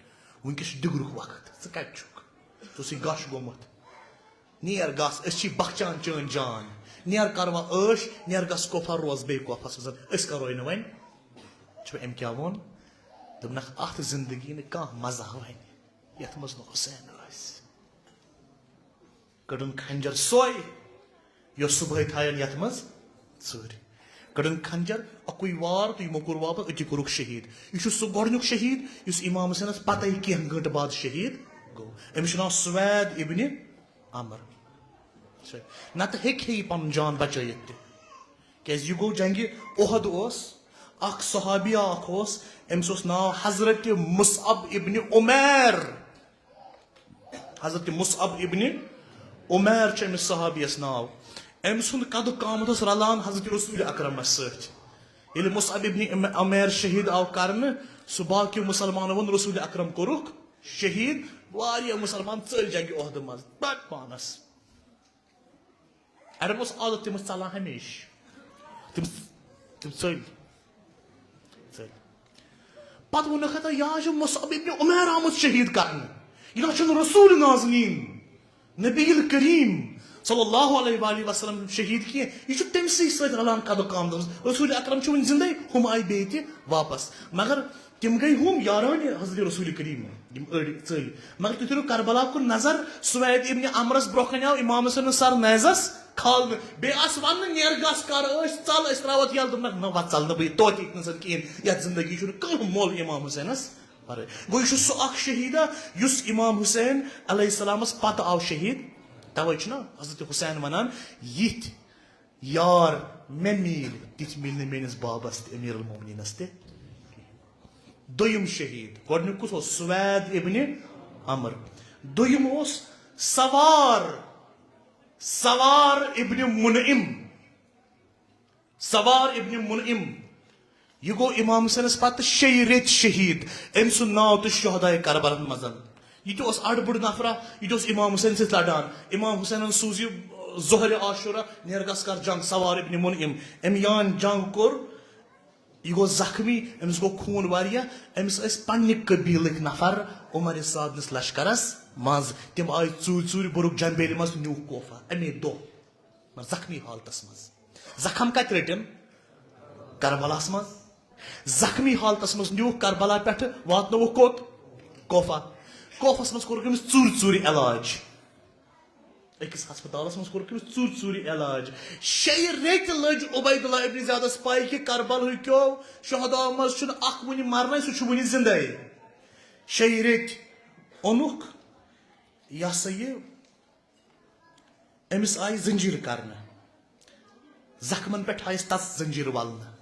وٕنکیٚس چھُ ڈِگرُک وقت، ژٕ کَتہِ چھُکھ؟ ژٕ اوسُے گَش گوٚمُت۔ نیر گژھ، أسۍ چھی بخچان چٲنۍ جان۔ نیر کر وۄنۍ عٲش، نیر گژھ کوفہ، روز بیٚیہِ کوفَس منٛز۔ أسۍ کَروے نہٕ وۄنۍ۔ چھُ أمۍ کیٛاہ ووٚن؟ دوٚپنَکھ، اَتھ زِندگی نہٕ کانٛہہ مَزٕ وۄنۍ، یَتھ منٛز نہٕ حسین آسہِ۔ کٔڑٕن خنجر سۄے، یۄس صبحٲے تھاین یتھ منٛز ژٲرۍ۔ کٔڑٕن خنجر، اکُے وار تہٕ یِمو کوٚر واپس، أتی کوٚرُکھ شہیٖد۔ یہِ چھُ سُہ گۄڈٕنیُک شہیٖد یُس امام حسینس پتے کینٛہہ گٲنٹہٕ بعد شہیٖد گوٚو۔ أمِس چھُ ناو سوید ابن عمر۔ نتہٕ ہیٚکہِ ہے یہِ پنُن جان بچٲیِتھ تہِ۔ کیازِ یہِ گوٚو جنگِ احد اوس، اکھ صحابی اکھ اوس، أمِس اوس ناو حضرت مصعب ابن عمیر۔ حضرت مصعب ابن عمیر چھُ أمِس صحابیَس ناو۔ أمۍ سُنٛد قدٕ قامت اوس رلان حضرت رسول اکرمس سۭتۍ۔ ییٚلہِ مصعب ابن عم-، عمیر شہید آو کرنہٕ، سُہ باقیو مسلمانو ووٚن، رسول اکرم کوٚرُکھ شہید، واریاہ مسلمان ژٔلۍ جنگِ احد منٛز، پتہٕ پانس۔ عرب اوس عادت، تِم ٲسۍ ژلان ہمیشہِ۔ تِم، تِم ژٔلۍ۔ ژٔلۍ۔ پتہٕ ووٚنُکھ ہتا، یہِ حظ چھُ مصعب ابن عمیر آمُت شہید کرنہٕ۔ یہِ نہ چھُنہٕ رسول نازنین، نبی کریم صلی اللہ علیہ وآلہ وسلم شہید کینٛہہ۔ یہِ چھُ تٔمسٕے سۭتۍ رلان قدٕ قامتس۔ رسول اکرم چھُ وُنہِ زندے، ہُم آیہِ بیٚیہِ تہِ واپس۔ مگر تِم گٔے ہُم یارانہِ حضرت رسول کریم، یِم أڑۍ ژٔلۍ۔ مگر تُہۍ کٔرِو کربلا کُن نظر، سوید ابن عمرس برونٛہہ کنہِ آو امام حسین سر نیزس کھالنہٕ۔ بیٚیہِ آس وننہٕ، "نیر گژھ، کر ٲسۍ، ژل، أسۍ تراوتھ یلہٕ۔" دوٚپنکھ، "نہ، وۄتھ ژل نہٕ بہٕ یہِ توتہِ ییٚتہِ نَسَن کِہیٖنۍ۔ یَتھ زندگی چھُنہٕ کانٛہہ مۄل امام حسینس ورٲے۔" گوٚو یہِ چھُ سُہ اکھ شہیدا یُس امام حسین علیہ السلامس پتہٕ آو شہید۔ توے چھُنہ حضرت حسین ونان، "یِتھۍ یار مےٚ میٖلۍ، تِتھۍ میٖلۍ نہٕ میٲنِس بابس تہِ، امیر المومنینس تہِ۔" دوٚیِم شہید، گۄڈٕنیُک کُس اوس؟ سوید ابن عمر۔ دوٚیِم اوس سوار، سوار ابن منعم۔ سوار ابن منعم۔ یہِ گوٚو امام حسینس پتہٕ شیٚیہِ ریٚتۍ شہید۔ أمۍ سُنٛد ناو تہِ چھُ شہداے کربلن منٛز۔ یہِ تہِ اوس اڑ بوٚڑ نفرا، یہِ تہِ اوس امام حسین سۭتۍ لڑان۔ امام حسینن سوٗز یہِ ظہرِ عاشورہ، "نیر گژھ کر جنگ"، سوار ابن منعم۔ أمۍ یان جنگ کوٚر، یہِ گوٚو زخمی، أمِس گوٚو خوٗن واریاہ۔ أمِس ٲسۍ پننہِ قبیلٕکۍ نفر عمر سعد نِس لشکرس منٛز۔ تِم آیہِ ژوٗرِ ژوٗرِ، بوٚرُکھ جمبیلہِ منٛز، نیوٗکھ کوفہ اَمے دۄہ، مگر زخمی حالتس منٛز۔ زخم کتہِ رٔٹِن؟ کربلاہس منٛز۔ زخمی حالتس منٛز نیوٗکھ کربلا پٮ۪ٹھٕ، واتنووُکھ کوٚت؟ کوفہ۔ کوفس منٛز کوٚرُکھ أمِس ژوٗرِ ژوٗرِ علاج۔ أکِس ہسپتالس منٛز کوٚرُکھ أمِس ژوٗرِ ژوٗرِ علاج۔ شیٚیہِ ریٚتۍ لٔج عبید اللہ ابن زیادس پاے کہِ کربلہٕکیو شہداہو منٛز چھُنہٕ اکھ وُنہِ مرنے، سُہ چھُ وُنہِ زندے۔ شیٚیہِ ریٚتۍ اوٚنُکھ، یہِ ہسا یہِ، أمِس آیہِ زنجیٖر کرنہٕ، زخمن پٮ۪ٹھ آیس تژھ زنجیٖر ولنہٕ۔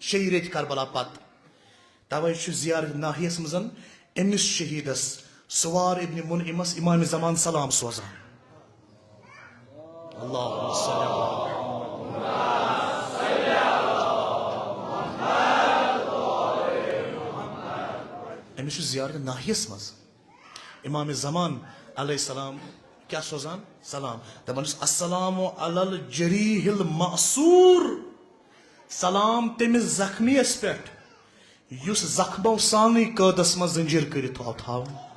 شیٚیہِ ریٚتۍ کربلا پتہٕ۔ توے چھُ زیارت ناحیس منٛز أمِس شہیدس سوار ابن منعمس امام زمان سلام سوزان۔ اللہم صل علی محمد۔ أمِس چھُ زیارت ناحیس منٛز امام زمان علیہ السلام کیٛاہ سوزان؟ سلام۔ دپان چھُس، "السلام علی الجریح المأسور"۔ سلام تٔمِس زخمیَس پٮ۪ٹھ، یُس زخمو سانٕے قٲدس منٛز زنجیٖر کٔرِتھ آو تھاونہٕ۔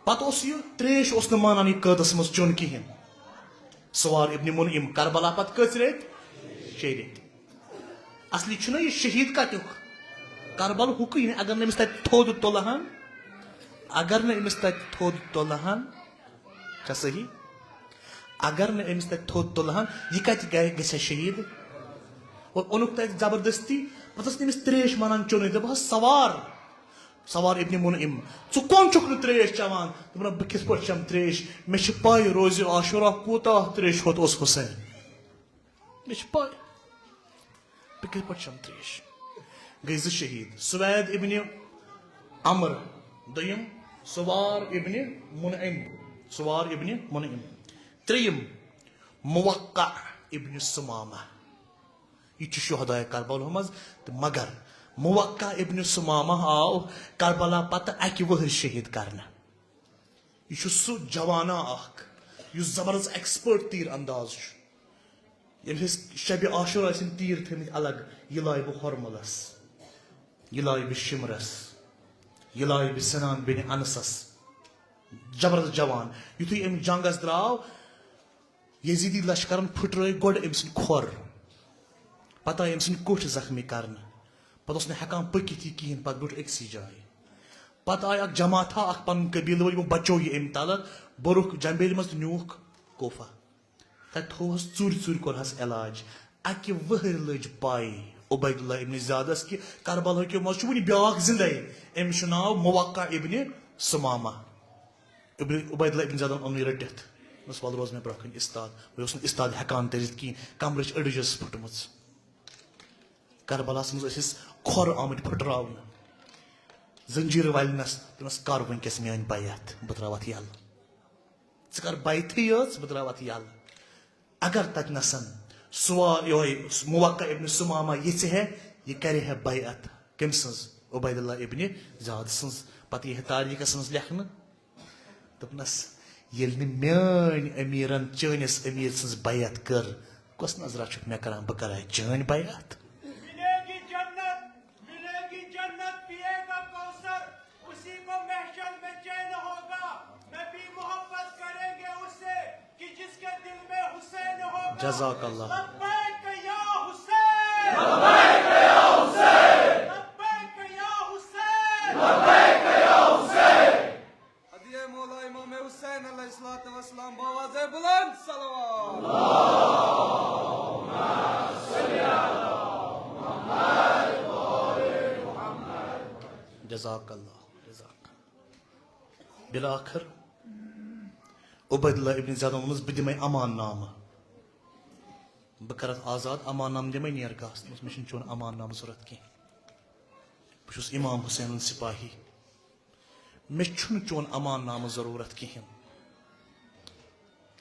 پتہٕ اوس یہِ تریش اوس نہٕ مانان یہِ قٲدس منٛز چیوٚن کِہیٖنۍ۔ سوار ابن منعم۔ کربلا پتہٕ کٔژ ریٚتۍ؟ شیٚیہِ ریٚتۍ۔ اصلی چھُنہ یہِ شہید کتیُک؟ کربل ہُکُے نہٕ، اگر نہٕ أمِس تتہِ تھوٚد تُلہٕ ہن، اگر نہٕ أمِس تتہِ تھوٚد تُلہٕ ہن، چھا صحیح؟ اگر نہٕ أمِس تتہِ تھوٚد تُلہٕ ہن، یہِ کتہِ گژھِ، گژھِ ہا شہید؟ اور اوٚنُکھ تتہِ زبردستی، پتہٕ ٲس نہٕ أمِس تریش مانان چیوٚنٕے، دپان ٲس، "سوار، سوار ابن منعم، ژٕ کۄن چھُکھ نہٕ تریش چٮ۪وان؟" دوٚپُن، "بہٕ کِتھ پٲٹھۍ چٮ۪مہٕ تریش؟ مےٚ چھِ پاے روزِ عاشورہ کوٗتاہ تریش ہوٚت اوس حسین۔" مےٚ چھِ پاے۔ بہٕ کِتھ پٲٹھۍ چٮ۪مہٕ تریش؟ گٔے زٕ شہید، سوید ابن عمر، دوٚیِم سوار ابن منعم، سوار ابن منعم۔ ترٛیٚیِم موقع ابن ثمامہ۔ یہِ تہِ چھُ شہداء کربلا منٛز۔ تہٕ مگر موقع ابن ثمامہ آو کربلا پتہٕ اکہِ وٕہٕرۍ شہید کرنہٕ۔ یہِ چھُ سُہ جوانا اکھ یُس زبردست ایکسپرٹ تیر انداز چھُ۔ ییٚمِس أسۍ شبِ عاشورہ ٲسۍ یِم تیٖر تھٲومٕتۍ الگ، یہِ لایہِ بہٕ ہۄرمُلس، یہِ لایہِ بہٕ شمرس، یہِ لایہِ بہٕ سنان بن انسس۔ زبردست جوان۔ یُتھُے أمۍ جنگس درٛاو، یزیدی لشکرن پھُٹرٲے گۄڈٕ أمۍ سٕنٛدۍ کھۄر، پتہٕ آے أمۍ سٕنٛدۍ کوٚٹھۍ زخمی کرنہٕ۔ پتہٕ اوس نہٕ ہٮ۪کان پٔکِتھ یہِ کِہیٖنۍ، پتہٕ بیوٗٹھ أکسٕے جایہِ۔ پتہٕ آے اکھ جماعتھا، اکھ پنُن قبیلہٕ وٲلۍ، یِمو بچوو یہِ أمۍ تلہٕ، بوٚرُکھ جمبیلہِ منٛز تہٕ نیوٗکھ کوفہ۔ تتہِ تھووہس ژوٗرِ ژوٗرِ، کوٚرہس علاج۔ اکہِ وٕہٕرۍ لٔج پاے عبید اللہ ابن زیادس کہِ کربلا کیو منٛز چھُ وُنہِ بیٛاکھ زندے، أمِس چھُ ناو موقع ابن ثمامہ۔ ابن عبید اللہ ابن زیادن اوٚن یہِ رٔٹِتھ۔ دوٚپنَس، "وَلہٕ روز مےٚ برٛونٛہہ کَنہِ استاد۔" وۄنۍ اوس نہٕ استاد ہٮ۪کان تٔرِتھ کِہیٖنۍ، کمرٕچ أڈٕج ٲس پھٕٹمٕژ۔ کربلاہَس منٛز ٲسۍ أسۍ کھۄر آمٕتۍ پھٕٹراونہٕ۔ زنجیٖر والنَس، دوٚپنَس، "کر وٕنکیٚس میٛٲنۍ بیعت، بہٕ ترٛاوَتھ یَلہٕ۔ ژٕ کر بیعتھٕے یٲژ، بہٕ ترٛاوَتھ یَلہٕ۔" اگر تتہِ نسن سوا-، یہوے موقع ابن ثمامہ یژھِ ہے، یہِ کرِ ہے بیعت۔ کٔمۍ سٕنٛز؟ عبید اللہ ابن زیاد سٕنٛز۔ پتہٕ یہِ ہے تاریخس منٛز لیکھنہٕ۔ دوٚپنس، "ییٚلہِ نہٕ میٲنۍ امیرن چٲنِس امیر سٕنٛز بیعت کٔر، کۄس نظرا چھُکھ مےٚ کران؟ بہٕ کرٕ ہا چٲنۍ بیعت۔" ملے گی جنت، ملے گی جنت، پیے گا کوثر، اسی کو محشر میں چین ہوگا، نبی محبت کریں گے اس سے کہ جس کے دل میں حسین ہوگا۔ جزاک اللہ۔ لبیک یا حسین، لبیک یا حسین، لبیک یا حسین، لبیک یا حسین۔ ہدیہ مولا امام حسین علیہ الصلوۃ والسلام بآواز بلند صلوات۔ جزاک اللہ، جزاک۔ بالآخر عبید اللہ ابن زیادن ووٚنُس، "بہٕ دِمے امان نامہٕ، بہٕ کرتھ آزاد، امان نامہٕ دِمے، نیر گژھ۔" دوٚپمَس، "مےٚ چھُنہٕ چون امان نامہٕ ضوٚرتھ کینٛہہ، بہٕ چھُس امام حسینُن سپاہی، مےٚ چھُنہٕ چون امان نامہٕ ضروٗرت کِہیٖنۍ۔"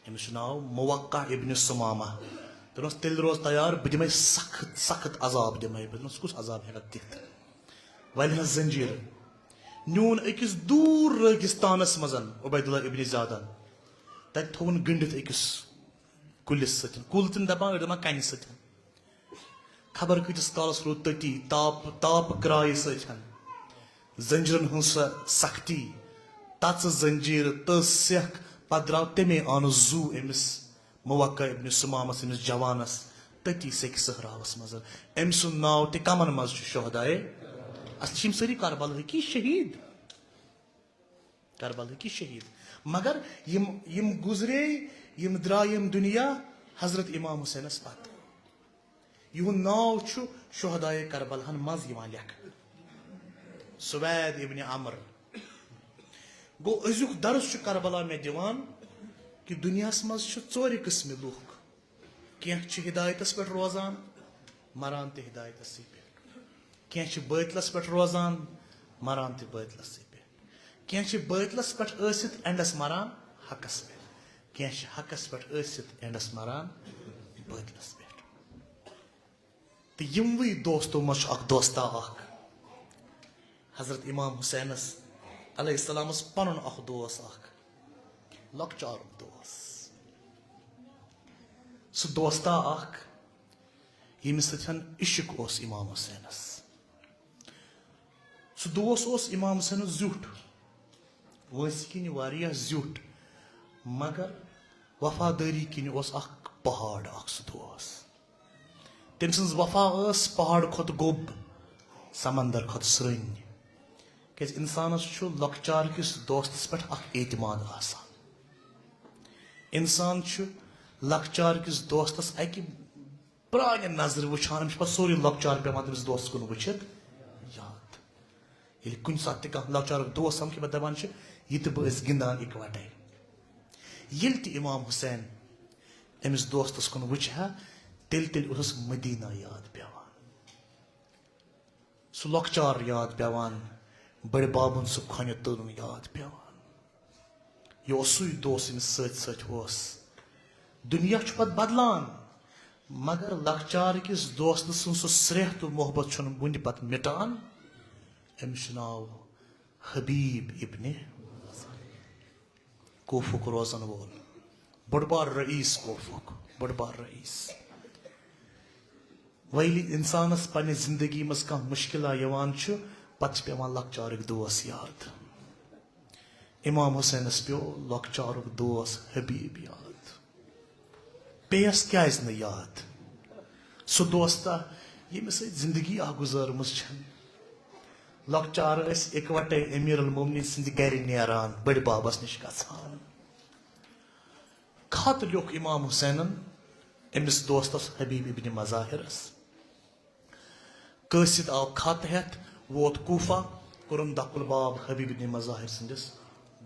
أمِس چھُ ناو موقع ابن ثمامہ۔ دوٚپنَس، "تیٚلہِ روز تیار، بہٕ دِمَے سخت، سخت عذاب دِمَے بہٕ۔" دوٚپنَس، "کُس عذاب ہٮ۪کَکھ دِتھ؟" وَلہِ ہَس زنجیٖر۔ نیوٗن أکِس دوٗر رٲگِستانَس منٛز عبید اللہ ابن زیادَن۔ تَتہِ تھوٚوُن گٔنٛڈِتھ أکِس کُلِس سۭتۍ۔ کُل تِم دَپان، أڑۍ دَپان کَنہِ سۭتۍ۔ خبر کۭتِس کالس روٗد تٔتی تاپہٕ، تاپہٕ کرایہِ سۭتۍ۔ زنجیرن ہٕنٛز سۄ سختی، تژٕ زنجیرٕ، تٔژ سیکھ، پتہٕ درٛاو تَمے آنہٕ زُو أمِس موقع ابن ثمامس، أمِس جوانس، تٔتی سیٚکہِ صحراوس منٛز۔ أمۍ سُنٛد ناو تہِ کمن منٛز چھُ شہدائے؟ اصل چھِ یِم سٲری کربلہٕکی شہیٖد۔ کربلہٕکی شہیٖد۔ مگر یِم، یِم گُزرے، یِم درٛاے یِم دُنیا حضرت امام حسینس پتہٕ۔ یِہُنٛد ناو چھُ شہدائے کربلاہن منٛز یِوان لیکھنہٕ۔ سوید ابن عمر۔ گوٚو، أزیُک درس چھُ کربلا مےٚ دِوان کہِ دُنیاہس منٛز چھِ ژورِ قٕسمہِ لُکھ۔ کینٛہہ چھِ ہدایتس پٮ۪ٹھ روزان، مران تہِ ہدایتسٕے پٮ۪ٹھ۔ کینٛہہ چھِ بٲطلس پٮ۪ٹھ روزان، مران تہِ بٲطلسٕے پٮ۪ٹھ۔ کینٛہہ چھِ بٲطلس پٮ۪ٹھ ٲسِتھ اینڈس مران حقس پٮ۪ٹھ۔ کینٛہہ چھِ حقس پٮ۪ٹھ ٲسِتھ اینڈس مران بٲطلس پٮ۪ٹھ۔ تہٕ یِموٕے دوستو منٛز چھُ اکھ دوستا اکھ۔ حضرت امام حسینس علیہ السلامس پنُن اکھ دوس اکھ، لۄکچارُک دوس۔ سُہ دوستا اکھ، ییٚمِس سۭتۍ عشق اوس امام حسینس۔ سُہ دوس اوس امام حسینس زیُٹھ، وٲنٛسہِ کِنۍ واریاہ زیُٹھ، مگر وفادٲری کِنۍ اوس اکھ پہاڑ اکھ سُہ دوس۔ تٔمۍ سٕنٛز وفا ٲس پہاڑ کھۄتہٕ گوٚب، سمندر کھۄتہٕ سرٛنۍ۔ کیازِ انسانس چھُ لۄکچار کِس دوستس پٮ۪ٹھ اکھ اعتماد آسان۔ انسان چھُ لۄکچار کِس دوستس اکہِ پرانہِ نظرِ وٕچھان، أمِس چھُ پتہٕ سورُے لۄکچار پٮ۪وان تٔمِس دوستس کُن وٕچھِتھ یاد۔ ییٚلہِ کُنہِ ساتہٕ تہِ کانٛہہ لۄکچارُک دوس سمکھِ، پتہٕ دپان چھِ، "یہِ تہٕ بہٕ ٲسۍ گِنٛدان اِکوٹے۔" ییٚلہِ تہِ امام حسین أمِس دوستس کُن وٕچھِ ہا، تیٚلہِ، تیٚلہِ اوسُس مدینہ یاد پٮ۪وان۔ سُہ لۄکچار یاد پٮ۪وان، بٔڑِ ببن سُہ کھۄنہِ تُلُن یاد پٮ۪وان۔ یہِ اوس سُے دوست ییٚمِس سۭتۍ سۭتۍ اوس۔ دُنیا چھُ پتہٕ بدلان، مگر لۄکچار کِس دوستہٕ سُنٛد سُہ سرٛیہ تہٕ محبت چھُنہٕ وُنہِ پتہٕ مِٹان۔ أمِس چھُ ناو حبیب ابن کوفُک روزن وول، بوٚڑ بار رئیس کوفُک، بوٚڑ بار رئیس۔ ویلی انسانس پننہِ زندگی منٛز کانٛہہ مشکلہ یِوان چھُ، پتہٕ چھِ پٮ۪وان لۄکچارٕکۍ دوس یاد۔ امام حسینس پیوٚو لۄکچارُک دوس حبیب یاد۔ پیٚیس کیازِ نہٕ یاد؟ سُہ دوستا، ییٚمِس سۭتۍ زندگی اکھ گُزٲرمٕژ چھَنہٕ۔ لۄکچار ٲسۍ اِکوٹے امیر المومنین سٕنٛدِ گرِ نیران، بٔڑۍ ببس نِش گژھان۔ خط لیوٚکھ امام حسینن أمِس دوستس حبیب ابن مظاہرس۔ قٲصد آو خط ہٮ۪تھ، ووت کوفہ۔ کوٚرُن دَکُل باب حبیب ابن مظاہر سٕنٛدِس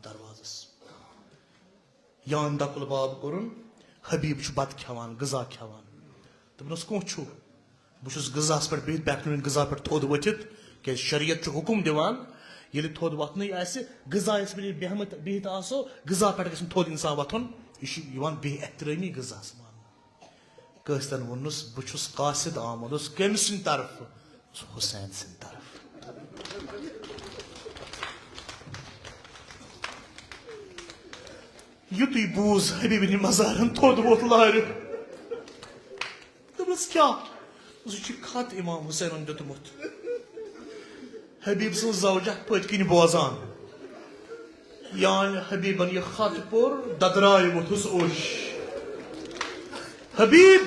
دروازس۔ یان دَکُل باب کوٚرُن، حبیب چھُ بَتہٕ کھٮ۪وان، غذا کھٮ۪وان۔ دوٚپنَس، "کۄس چھُ؟" "بہٕ چھُس غذاہَس پٮ۪ٹھ بِہِتھ، بہٕ ہٮ۪کہٕ نہٕ وۄنۍ غذا پٮ۪ٹھ تھوٚد ؤتھِتھ، کیٛازِ شریعت چھُ حُکُم دِوان، ییٚلہِ تھوٚد وۄتھنٕے آسہِ، غذا یَس پٮ۪ٹھ بیٚہمٕتۍ، بِہِتھ آسو، غذا پٮ۪ٹھ گژھِ نہٕ تھوٚد اِنسان وۄتھُن، یہِ چھُ یِوان بے احترٲمی غذاہَس ماننہٕ۔" کٲنٛسہِ تن ووٚنُس، "بہٕ چھُس قاصد آمُت۔" اوس کٔمۍ سٕنٛدِ طرفہٕ؟ اوس حسین سٕنٛدِ طرفہٕ۔ یُتُے بوٗز حبیب ابن مظاہرن تھوٚد ووٚتھ لارِ۔ دوٚپنَس، "کیٛاہ؟" دوٚپُس، "یہِ چھُ خط امام حسینن دیُتمُت۔" حبیب سٕنٛز زوجہ پٔتۍ کِنۍ بوزان۔ یان حبیبن یہِ خط پوٚر، ددرایہِ ووٚتھُس اوٚش۔ "حبیب،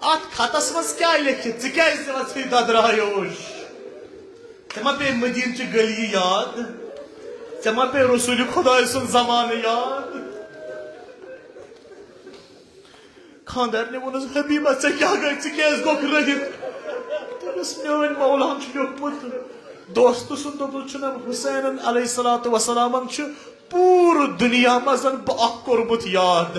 اتھ خطس منٛز کیٛاہ لیکھِتھ؟ ژٕ کیٛازِ ژےٚ وژھٕے ددرایہِ اوٚش؟ ژےٚ ما پیٚیہِ مدیٖنہٕ چہِ گلی یاد؟ ژےٚ ما پیٚیہِ رسول خدایہِ سُنٛد زمانہٕ یاد؟" خانٛدارنہِ ووٚنُس، "حبیبہ، ژےٚ کیٛاہ گٔے؟ ژٕ کیٛازِ گوٚکھ رٔہِتھ؟" دوٚپُس، "میٛٲنۍ مولاہن چھُ لیوٚکھمُت، دوستہٕ سُنٛد دوٚپمُت چھُنہ، حسینن علیہ الصلوۃ والسلامن چھُ پوٗرٕ دُنیا منٛز بہٕ اکھ کوٚرمُت یاد۔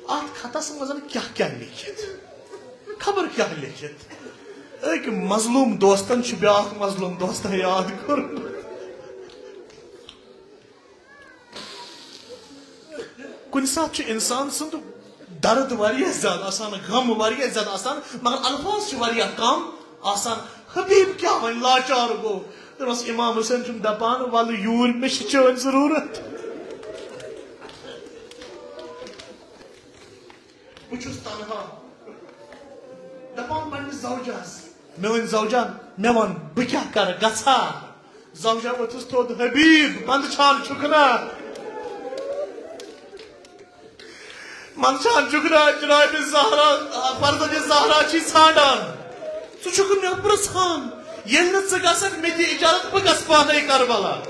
اتھ خطس منٛز کیٛاہ کیٛاہ لیکھِتھ؟ خبر کیٛاہ لیکھِتھ؟ أکۍ مظلوم دوستن چھُ بیٛاکھ مظلوم دوستہ یاد کوٚرمُت۔" کُنہِ ساتہٕ چھُ اِنسان سُنٛد درد واریاہ زیادٕ آسان، غم واریاہ زیادٕ آسان، مگر الفاظ چھِ واریاہ کم آسان۔ حبیب کیٛاہ وَنہِ، لاچار گوٚو۔ دوٚپمَس، "امام حسین چھُم دَپان، وَلہٕ یوٗرۍ، مےٚ چھِ چٲنۍ ضروٗرت۔ بہٕ چھُس تنہا۔" دَپان پنٛنِس زوجَس، "میٛٲنۍ زوجہ، مےٚ وَن، بہٕ کیٛاہ کَرٕ، گژھا؟" زوجہ ؤژھٕس تھوٚد، "حبیب، منٛدچھان چھُکھ نا؟ منٛدچھان چھُکھ نا؟ جناب زہرا، فرزند زہرا چھی ژھانڈان۔ ژٕ چھُکھ مےٚ پرژھان، ییٚلہِ نہٕ ژٕ گژھکھ مےٚ دِ اجازت، بہٕ گژھٕ پانے کربلا۔"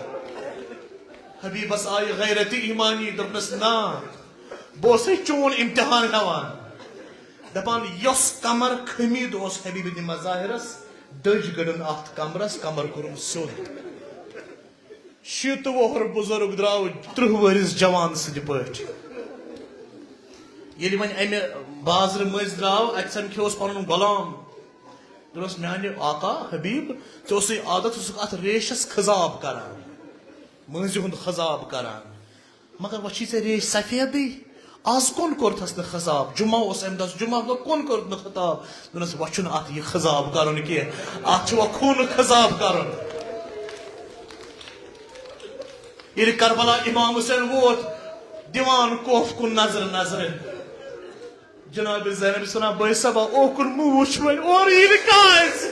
حبیبس آیہِ غیرت ایمانی، دوٚپنس، "نا، بہٕ اوسے چون امتحان ہٮ۪وان۔" دپان، یۄس کمر خمید اوس حبیب ابن مظاہرس، دٔج گٔڑٕن اتھ کمرس، کمر کوٚرُن سیوٚد۔ شیٖتہٕ وُہُر بُزرگ درٛاو ترٕٛہ وُہرِس جوان سٕنٛدِ پٲٹھۍ۔ ییٚلہِ وۄنۍ امہِ بازرٕ مٔنٛزۍ درٛاو، اتہِ سمکھیوس پنُن غلام۔ دوٚپنس، "میانہِ آقا حبیب، ژےٚ اوسُے عادت، ژٕ اوسُکھ اتھ ریشس خضاب کران، مٲنٛزِ ہُنٛد خضاب کران۔ مگر وۄنۍ چھی ژےٚ ریش سفیدٕے۔ از کون کوٚرتھس نہٕ خضاب؟ جمعہ اوس امہِ دۄہ، جمعہ دۄہ کون کوٚرُتھ نہٕ خضاب؟" دوٚپنس، "وۄنۍ چھُنہٕ اتھ یہِ خضاب کرُن کینٛہہ، اتھ چھُ وۄنۍ خوٗنہٕ خضاب کرُن۔" ییٚلہِ کربلا امام حسین ووت، دیوان کوف کُن نظرٕ نظرٕ۔ جناب زینب چھِ وَنان، "بٲے صٲبا، اوکُن مہٕ وٕچھ وۄنۍ، اورٕ یی نہٕ کانٛہہ اَسہِ۔"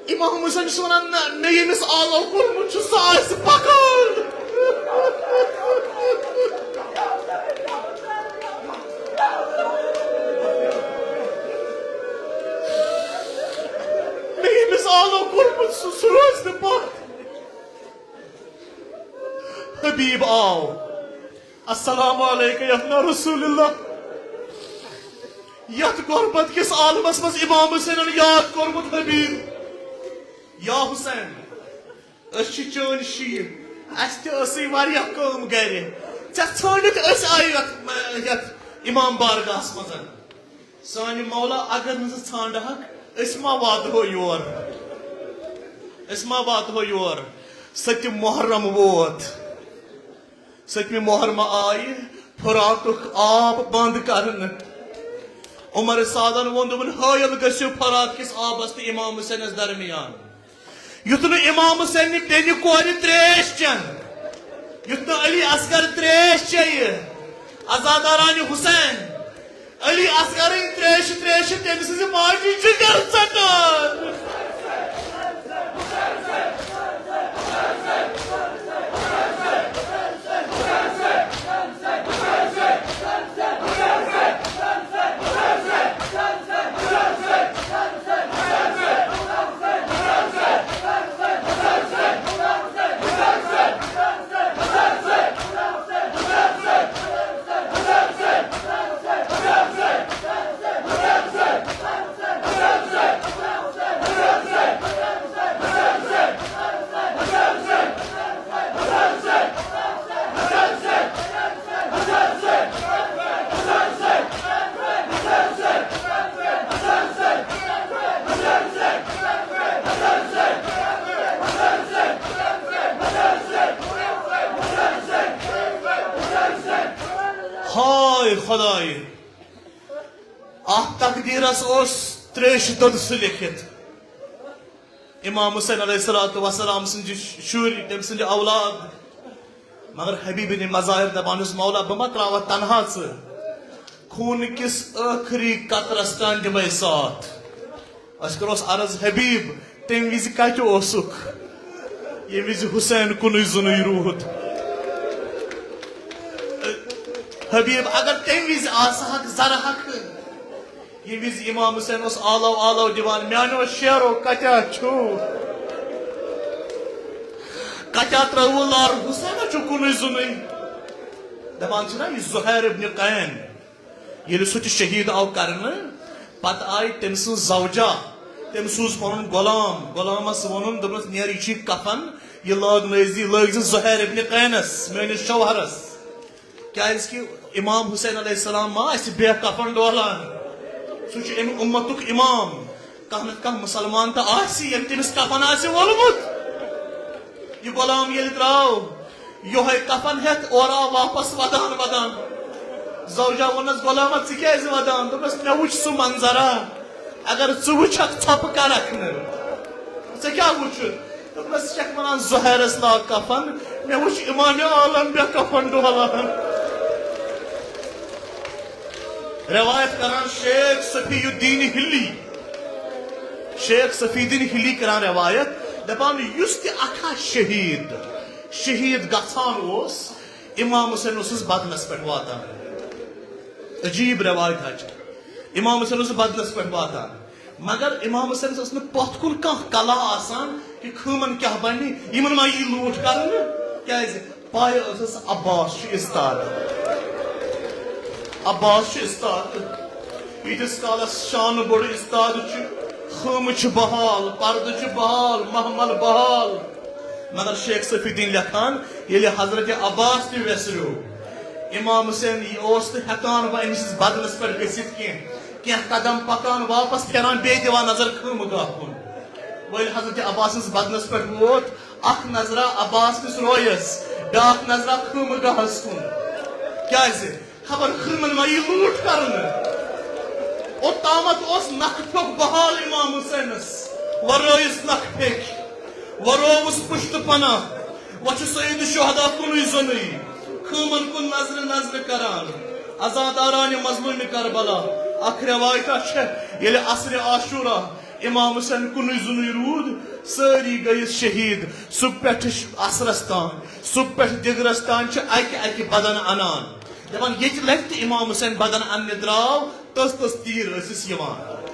امام حسین چھُس وَنان، "نہ، مےٚ ییٚمِس آلو کوٚرمُت چھُ، سُہ آسہِ پَکان۔ مےٚ ییٚمِس آلو کوٚرمُت، سُہ، سُہ روزِ نہٕ پَتھ۔" حبیب آو۔ السلام علیکم یا رسول اللہ۔ یتھ غربت کِس عالمس منٛز امام حسینن یاد کوٚرمُت حبیب، یا حسین، أسۍ چھِ چٲنۍ شیٖر، اسہِ تہِ ٲسٕے واریاہ کٲم گرِ، ژےٚ ژھٲنڈِتھ أسۍ آیہِ یتھ، یتھ امام بارگاہس منٛز۔ سانہِ مولا، اگر نہٕ ژٕ ژھانڈہکھ، أسۍ ما واتہو یور؟ أسۍ ما واتہو یور؟ سٔتِم محرم ووت۔ سٔتمہِ محرمہ آیہِ فراتُک آب بند کرنہٕ۔ عمر سعدن ووٚن، دوٚپُن، "حٲیل گٔژھِو فرات کِس آبس تہٕ امام حسینس درمیان۔" یُتھ نہٕ امام حسینہِ بیٚنہِ کورِ تریش چٮ۪ن، یُتھ نہٕ علی اصغر تریش چیٚیہِ، عزادارانہِ حسین، علی اصغرٕنۍ تریشہِ تریشہِ تٔمۍ سٕنٛزِ ماجہِ جگر ژٹان۔ ہاے خۄداے، اتھ تقدیرس اوس تریشہِ دۄدٕ سُہ لیکھِتھ۔ امام حسین علیہ الصلوۃ والسلام سٕنٛدۍ شُرۍ، تٔمۍ سٕنٛدۍ اولاد۔ مگر حبیب بن مظاہر دپان اوس، مولا، بہٕ ما تراوتھ تنہا ژٕ؟ خوٗنہٕ کِس ٲخری قطرس تام دِمے ساتھ۔ أسۍ کروس عرض، حبیب، تمہِ وِزِ کتہِ اوسُکھ، ییٚمہِ وِزِ حسین کُنُے زُنُے روٗد؟ حبیب، اگر تمہِ وِزِ آسہٕ ہکھ ذرٕ ہکھٕ، ییٚمہِ وِزِ امام حسین اوس آلو آلو دِوان، میانیو شیرو کتیا چھُو؟ کتیا ترٲوٕ لار؟ حسین چھُ کُنُے زُنُے۔ دپان چھِنہ یہِ زہیر ابن قین، ییٚلہِ سُہ تہِ شہیٖد آو کرنہٕ، پتہٕ آیہِ تٔمۍ سٕنٛز زوجہ، تٔمۍ سوٗز پنُن غلام، غلامس ووٚنُن، دوٚپنس، "نیر، یہِ چھُے کفن، یہِ لٲگنٲوزِ، لٲگزِ زہیر ابن قینس، میٲنِس شوہرس۔" کیازِ کہِ امام حسین علیہ السلام ما آسہِ بے کفن ڈولان؟ سُہ چھُ امہِ اُمتُک امام۔ کانٛہہ نتہٕ کانٛہہ مُسلمان تہٕ آسہِ، ییٚمۍ تٔمِس کفن آسہِ وولمُت۔ یہِ غلام ییٚلہِ درٛاو، یۄہے کفن ہٮ۪تھ اورٕ آو واپس ودان ودان۔ زوجہ ووٚننس، "غلامہ، ژٕ کیازِ ودان؟" دوٚپنس، "مےٚ وُچھ سُہ منظرا، اگر ژٕ وُچھکھ، ژھۄپہٕ کرکھ نہٕ۔" "ژےٚ کیٛاہ وُچھُتھ؟" دوٚپنس، "ژٕ چھکھ ونان زہیرس لاگ کفن، مےٚ وُچھ امام عالم بے کفن ڈولان۔" روایت کران شیخ صفی الدین ہلی۔ شیخ صفی الدین ہلی کران روایت، دپان، یُس تہِ اکھا شہید، شہید گژھان اوس، امام حسین اوسُس بدنس پٮ۪ٹھ واتان۔ عجیب روایت حظ چھِ۔ امام حسین اوسُس بدنس پٮ۪ٹھ واتان، مگر امام حسینس ٲس نہٕ پتھ کُن کانٛہہ کلا آسان کہِ خۭمن کیٛاہ بنہِ، یِمن ما یی لوٗٹھ کرنہٕ۔ کیازِ؟ پاے ٲسٕس عباس چھُ استاد۔ عباس چھُ استاد۔ ییٖتِس کالس شانہٕ بوٚڑ استاد چھُ، خۭمہٕ چھُ بحال، پردٕ چھُ بحال، محمل بحال۔ مگر شیخ صفی الدین لیکھان، ییٚلہِ حضرت عباس تہِ ویسریو، امام حسین یہِ اوس نہٕ ہٮ۪کان وۄنۍ أمۍ سٕنٛدِس بدنس پٮ۪ٹھ گٔژھِتھ کینٛہہ۔ کینٛہہ قدم پکان، واپس پھیران، بیٚیہِ دِوان نظر خۭمہٕ گاہ کُن۔ وۄنۍ ییٚلہِ حضرت عباس سٕنٛدِس بدنس پٮ۪ٹھ ووت، اکھ نظرا عباس کِس رویس، بیاکھ نظرا خۭمہٕ گاہس کُن۔ کیازِ؟ خبر خۭمن ما یی لوٗٹھ کرنہٕ۔ اوٚتامتھ اوس نکھٕ پھیوٚکھ بحال امام حسینس، ورٲیِس نکھٕ پھیٚکۍ، ورٲوٕس پُشتہٕ پناہ۔ وۄنۍ چھُ سید الشہداء کُنُے زوٚنُے، خۭمن کُن نظرِ نظرِ کران۔ عزادارانِ مظلومِ کربلا، اکھ روایتہ چھےٚ، ییٚلہِ عصرِ عاشورا امام حسین کُنُے زوٚنُے روٗد، سٲری گٔیِس شہیٖد۔ صبح پٮ۪ٹھٕ عصرس تام، صبح پٮ۪ٹھٕ دِگرس تام چھِ اکہِ اکہِ بدن انان۔ دپان، ییٚتہِ لٹہِ تہِ امام حسین بدن اننہِ درٛاو، تٔژ تٔژ تیٖر ٲسِس یِوان،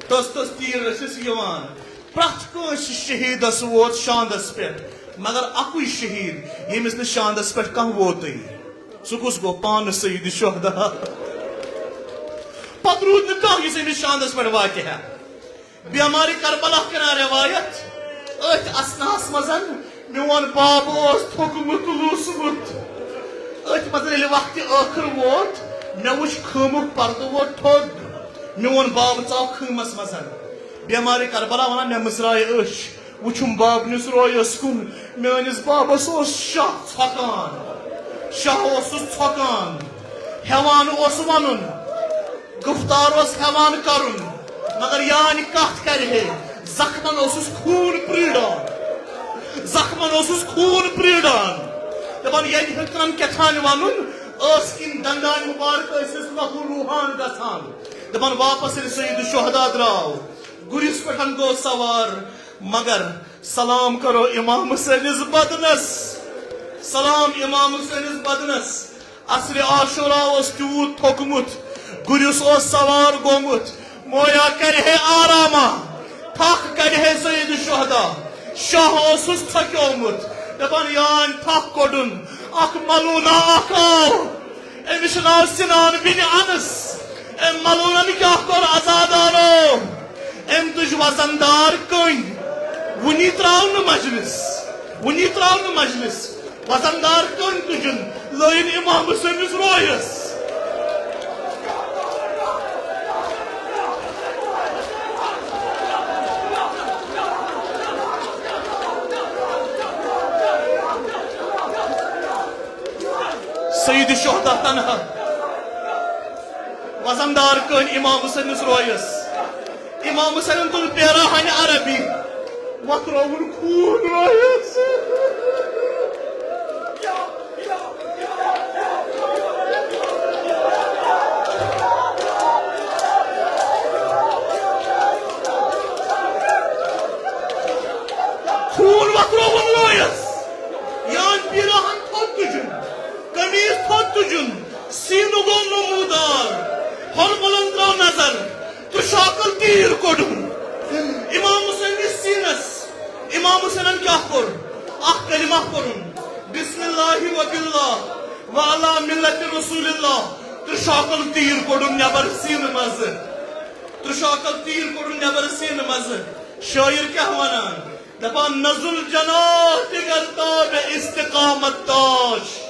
تٔژ تٔژ تیٖر ٲسِس یِوان۔ پرٛٮ۪تھ کٲنٛسہِ شہیٖدس ووت شاندس پٮ۪ٹھ، مگر اکُے شہیٖد، ییٚمِس نہٕ شاندس پٮ۪ٹھ کانٛہہ ووتُے۔ سُہ کُس گوٚو؟ پانہٕ سید شہدا۔ پتہٕ روٗد نہٕ کانٛہہ، یُس أمِس شاندس پٮ۪ٹھ واتہِ ہا۔ بیمارِ کربلا کران روایت، أتھۍ اثناہس منٛز میون باب اوس تھوٚکمُت، لوٗسمُت۔ أتھۍ منٛز ییٚلہِ وقتِ ٲخٕر ووت، مےٚ وُچھ خۭمُک پردٕ ووت تھوٚد۔ میون باب ژاو خۭمس منٛز۔ بیمارِ کربلا ونان، مےٚ مٕژرایہِ أچھ، وُچھُم بابنِس رویس کُن۔ میٲنِس بابس اوس شاہ ژھۄکان، شاہ اوسُس ژھۄکان، ہٮ۪وان اوس ونُن، گفتار اوس ہٮ۪وان کرُن، مگر یانہِ کتھ کرِ ہے؟ زخمن اوسُس خوٗن پریٖڑان، زخمن اوسُس خوٗن پریٖڑان۔ دپان، ییٚلہِ ہیوٚتنم کیٛاہ تام ونُن، ٲس کِنۍ دندانہِ مُبارک ٲسِس لہو لوٗہان گژھان۔ دپان، واپس ییٚلہِ سید شہدا درٛاو، گُرِس پٮ۪ٹھ گوٚو سوار، مگر سلام کرو امام حسینس بدنس، سلام امام حسینس بدنس۔ عصرِ عاشورا اوس تیوٗت تھوٚکمُت، گُرِس اوس سوار گوٚمُت، مویا کرِ ہے آراما، تھکھ کڑِ ہے سید شہدا۔ شاہ اوسُس تھکیومُت، دپان، یان تھکھ کوٚڑُن، اکھ ملونا اکھ آو، أمِس چھُ ناو سنان بن انس۔ أمۍ ملوٗنن کیٛاہ کوٚر عزادارو؟ أمۍ تُج وزن دار کٔنۍ۔ وُنی ترٛاو نہٕ مجلس، وُنی ترٛاو نہٕ مجلس۔ وزن دار کٔنۍ تُجُن، لٲیِن امام حسینس رویس۔ سید شہدا تنہا۔ وزندار کٔنۍ امام حسینس رویس۔ امام حسینن تُل پیراہن عربی، وۄتھرووُن خوٗن رویس۔ خوٗن وۄتھرووُن رویس۔ یان پیراہن تھوٚد تُجُن، قمیٖض تھوٚد تُجُن، سیٖنہٕ گوٚو نمودار، ہۄل مۄلن ترٲو نظر، تہٕ شاکل تیٖر کوٚڑُن امام حسین نِس سیٖنس۔ امام حسینن کیٛاہ کوٚر؟ اکھ کلمہ پوٚرُن، بسم اللہ و باللہ و علی ملت رسول اللہ، تہٕ شاکل تیٖر کوٚڑُن نٮ۪بر سیٖنہٕ منٛزٕ۔ تہٕ شاکل تیٖر کوٚڑُن نٮ۪بر سیٖنہٕ منٛزٕ۔ شٲعر کیٛاہ ونان؟ دپان، نہ ذوالجناح دگر تاب استقامت داشت،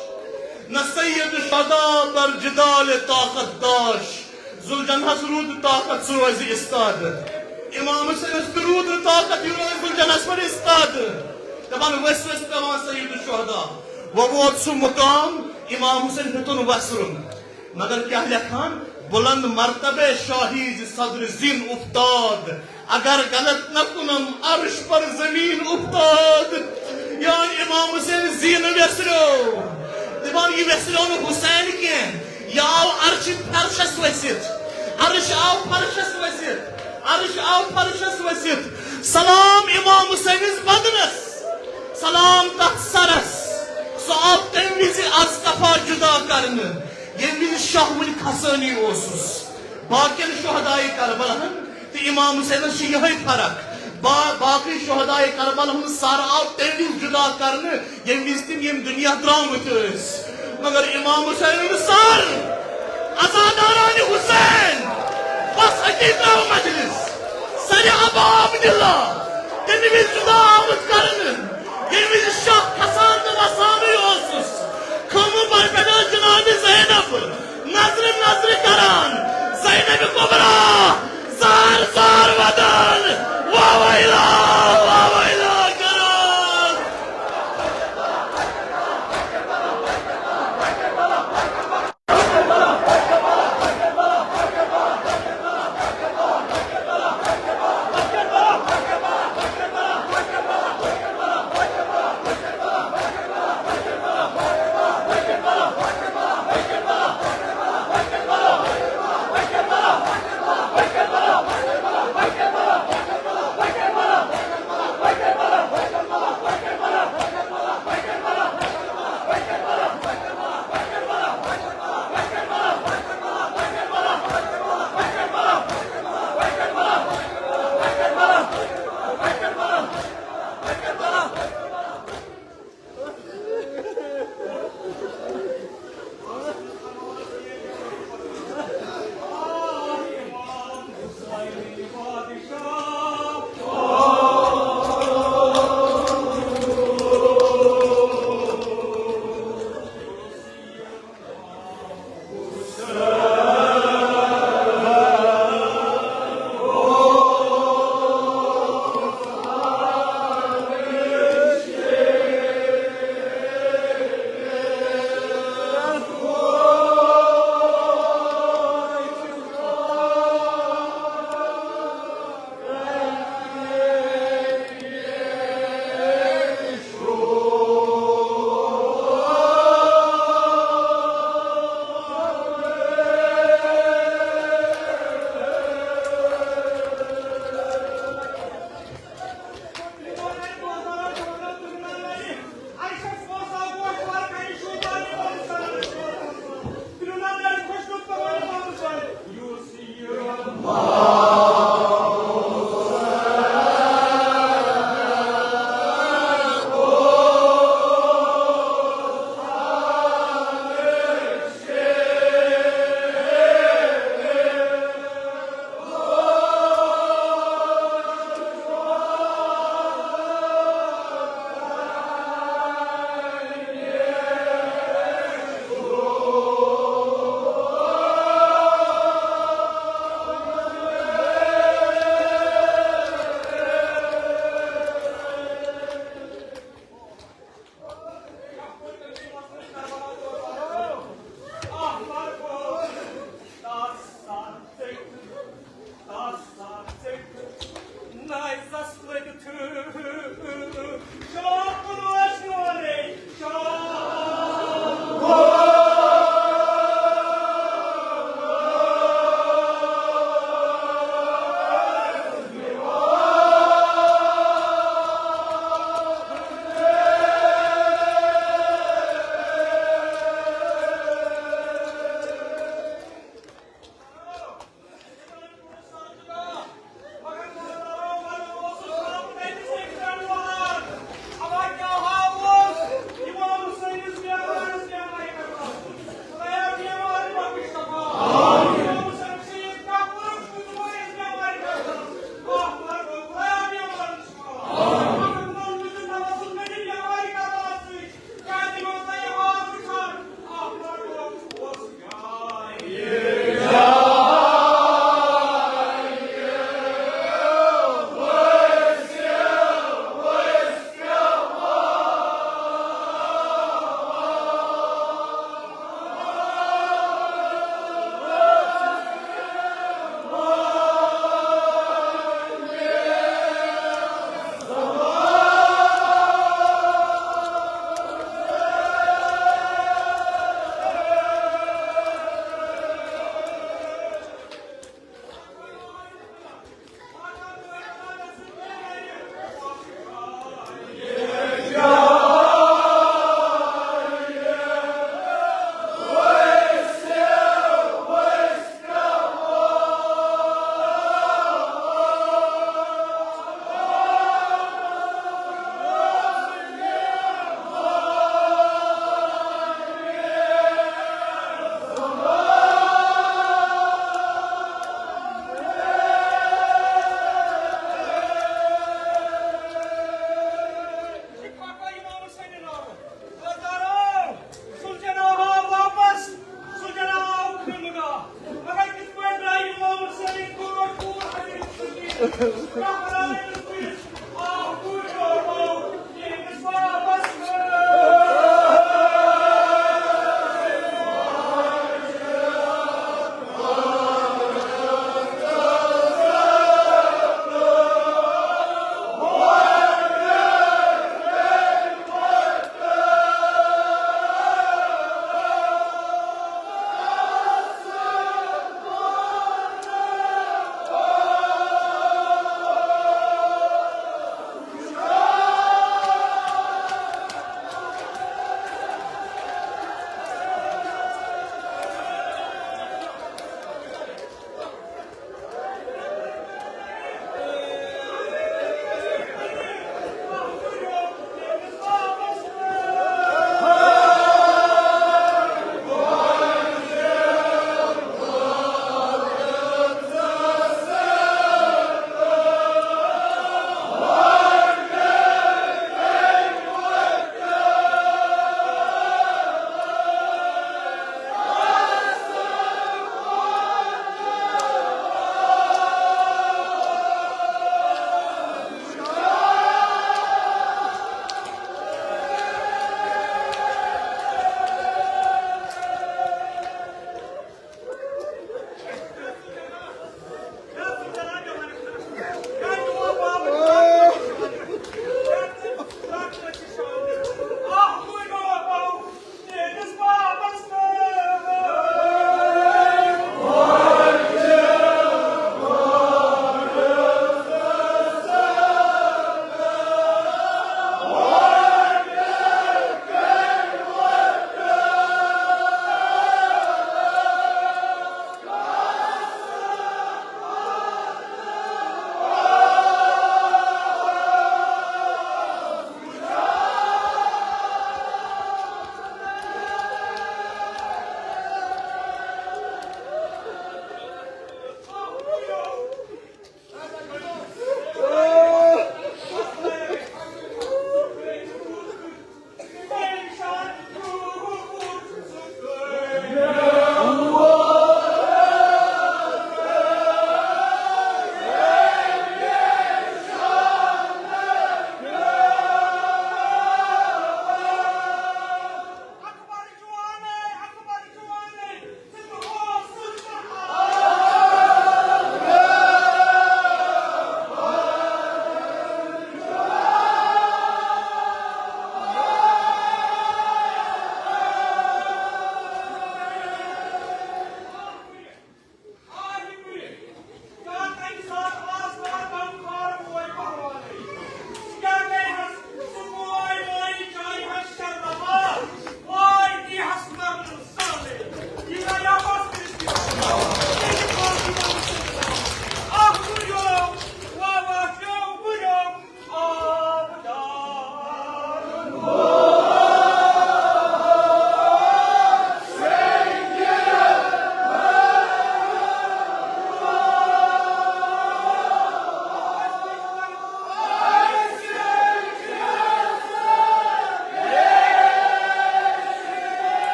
نہ سید شہدا بر جدال طاقت داشت۔ ذوالجناحس روٗد نہٕ طاقت، سُہ روزِ استاد۔ امام حسینس تہِ روٗد نہٕ طاقت، یہِ روزِ ذوالجناحس پٮ۪ٹھ استاد۔ دپان، ؤسۍ ؤسۍ پٮ۪وان سید شہدا، وۄنۍ ووت سُہ مقام، امام حسین ہیوٚتُن وسرُن۔ مگر کیٛاہ لیکھان؟ بلند مرتبہ شاہی ز صدر زین افتاد، اگر غلط نہ کنم عرش پر زمین افتاد۔ یعنی امام حسین زینہٕ ویسریو۔ دپان، یہِ ویسریو نہٕ حسین کینٛہہ، یہِ آو عرشِ فرشس ؤسِتھ، عرش آو فرشس ؤسِتھ، عرش آو فرشس ؤسِتھ۔ سلام امام حسینس بدنس، سلام تتھ سرس، سُہ آو تمہِ وِزِ از قفا جدا کرنہٕ، ییٚمہِ وِزِ شاہ وُنہِ کھسٲنی اوسُس۔ باقین شہدائے کربلاہن تہٕ امام حسینس چھِ یِہے فرق۔ با-، باقی شہدائے کربلا ہُنٛد سر آو تمہِ وِزِ جدا کرنہٕ، ییٚمہِ وِزِ تِم ییٚمہِ دُنیا درٛامٕتۍ ٲسۍ۔ مگر امام حسینُن سر، عزادارانِ حسین، بس أتی ترٛاو مجلس۔ سرِ ابا عبداللہ، تمہِ وِزِ جدا آمُت کرنہٕ، ییٚمہِ وِزِ شاہ کھسان تہٕ وسانٕے اوسُس۔ خٲمہٕ پرٕ پٮ۪ٹھ ٲس جناب زینب نظرِ نظرِ کران۔ زینب کبریٰ زار زار ودان، وا ویلا، وا ویلا کران۔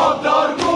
Adar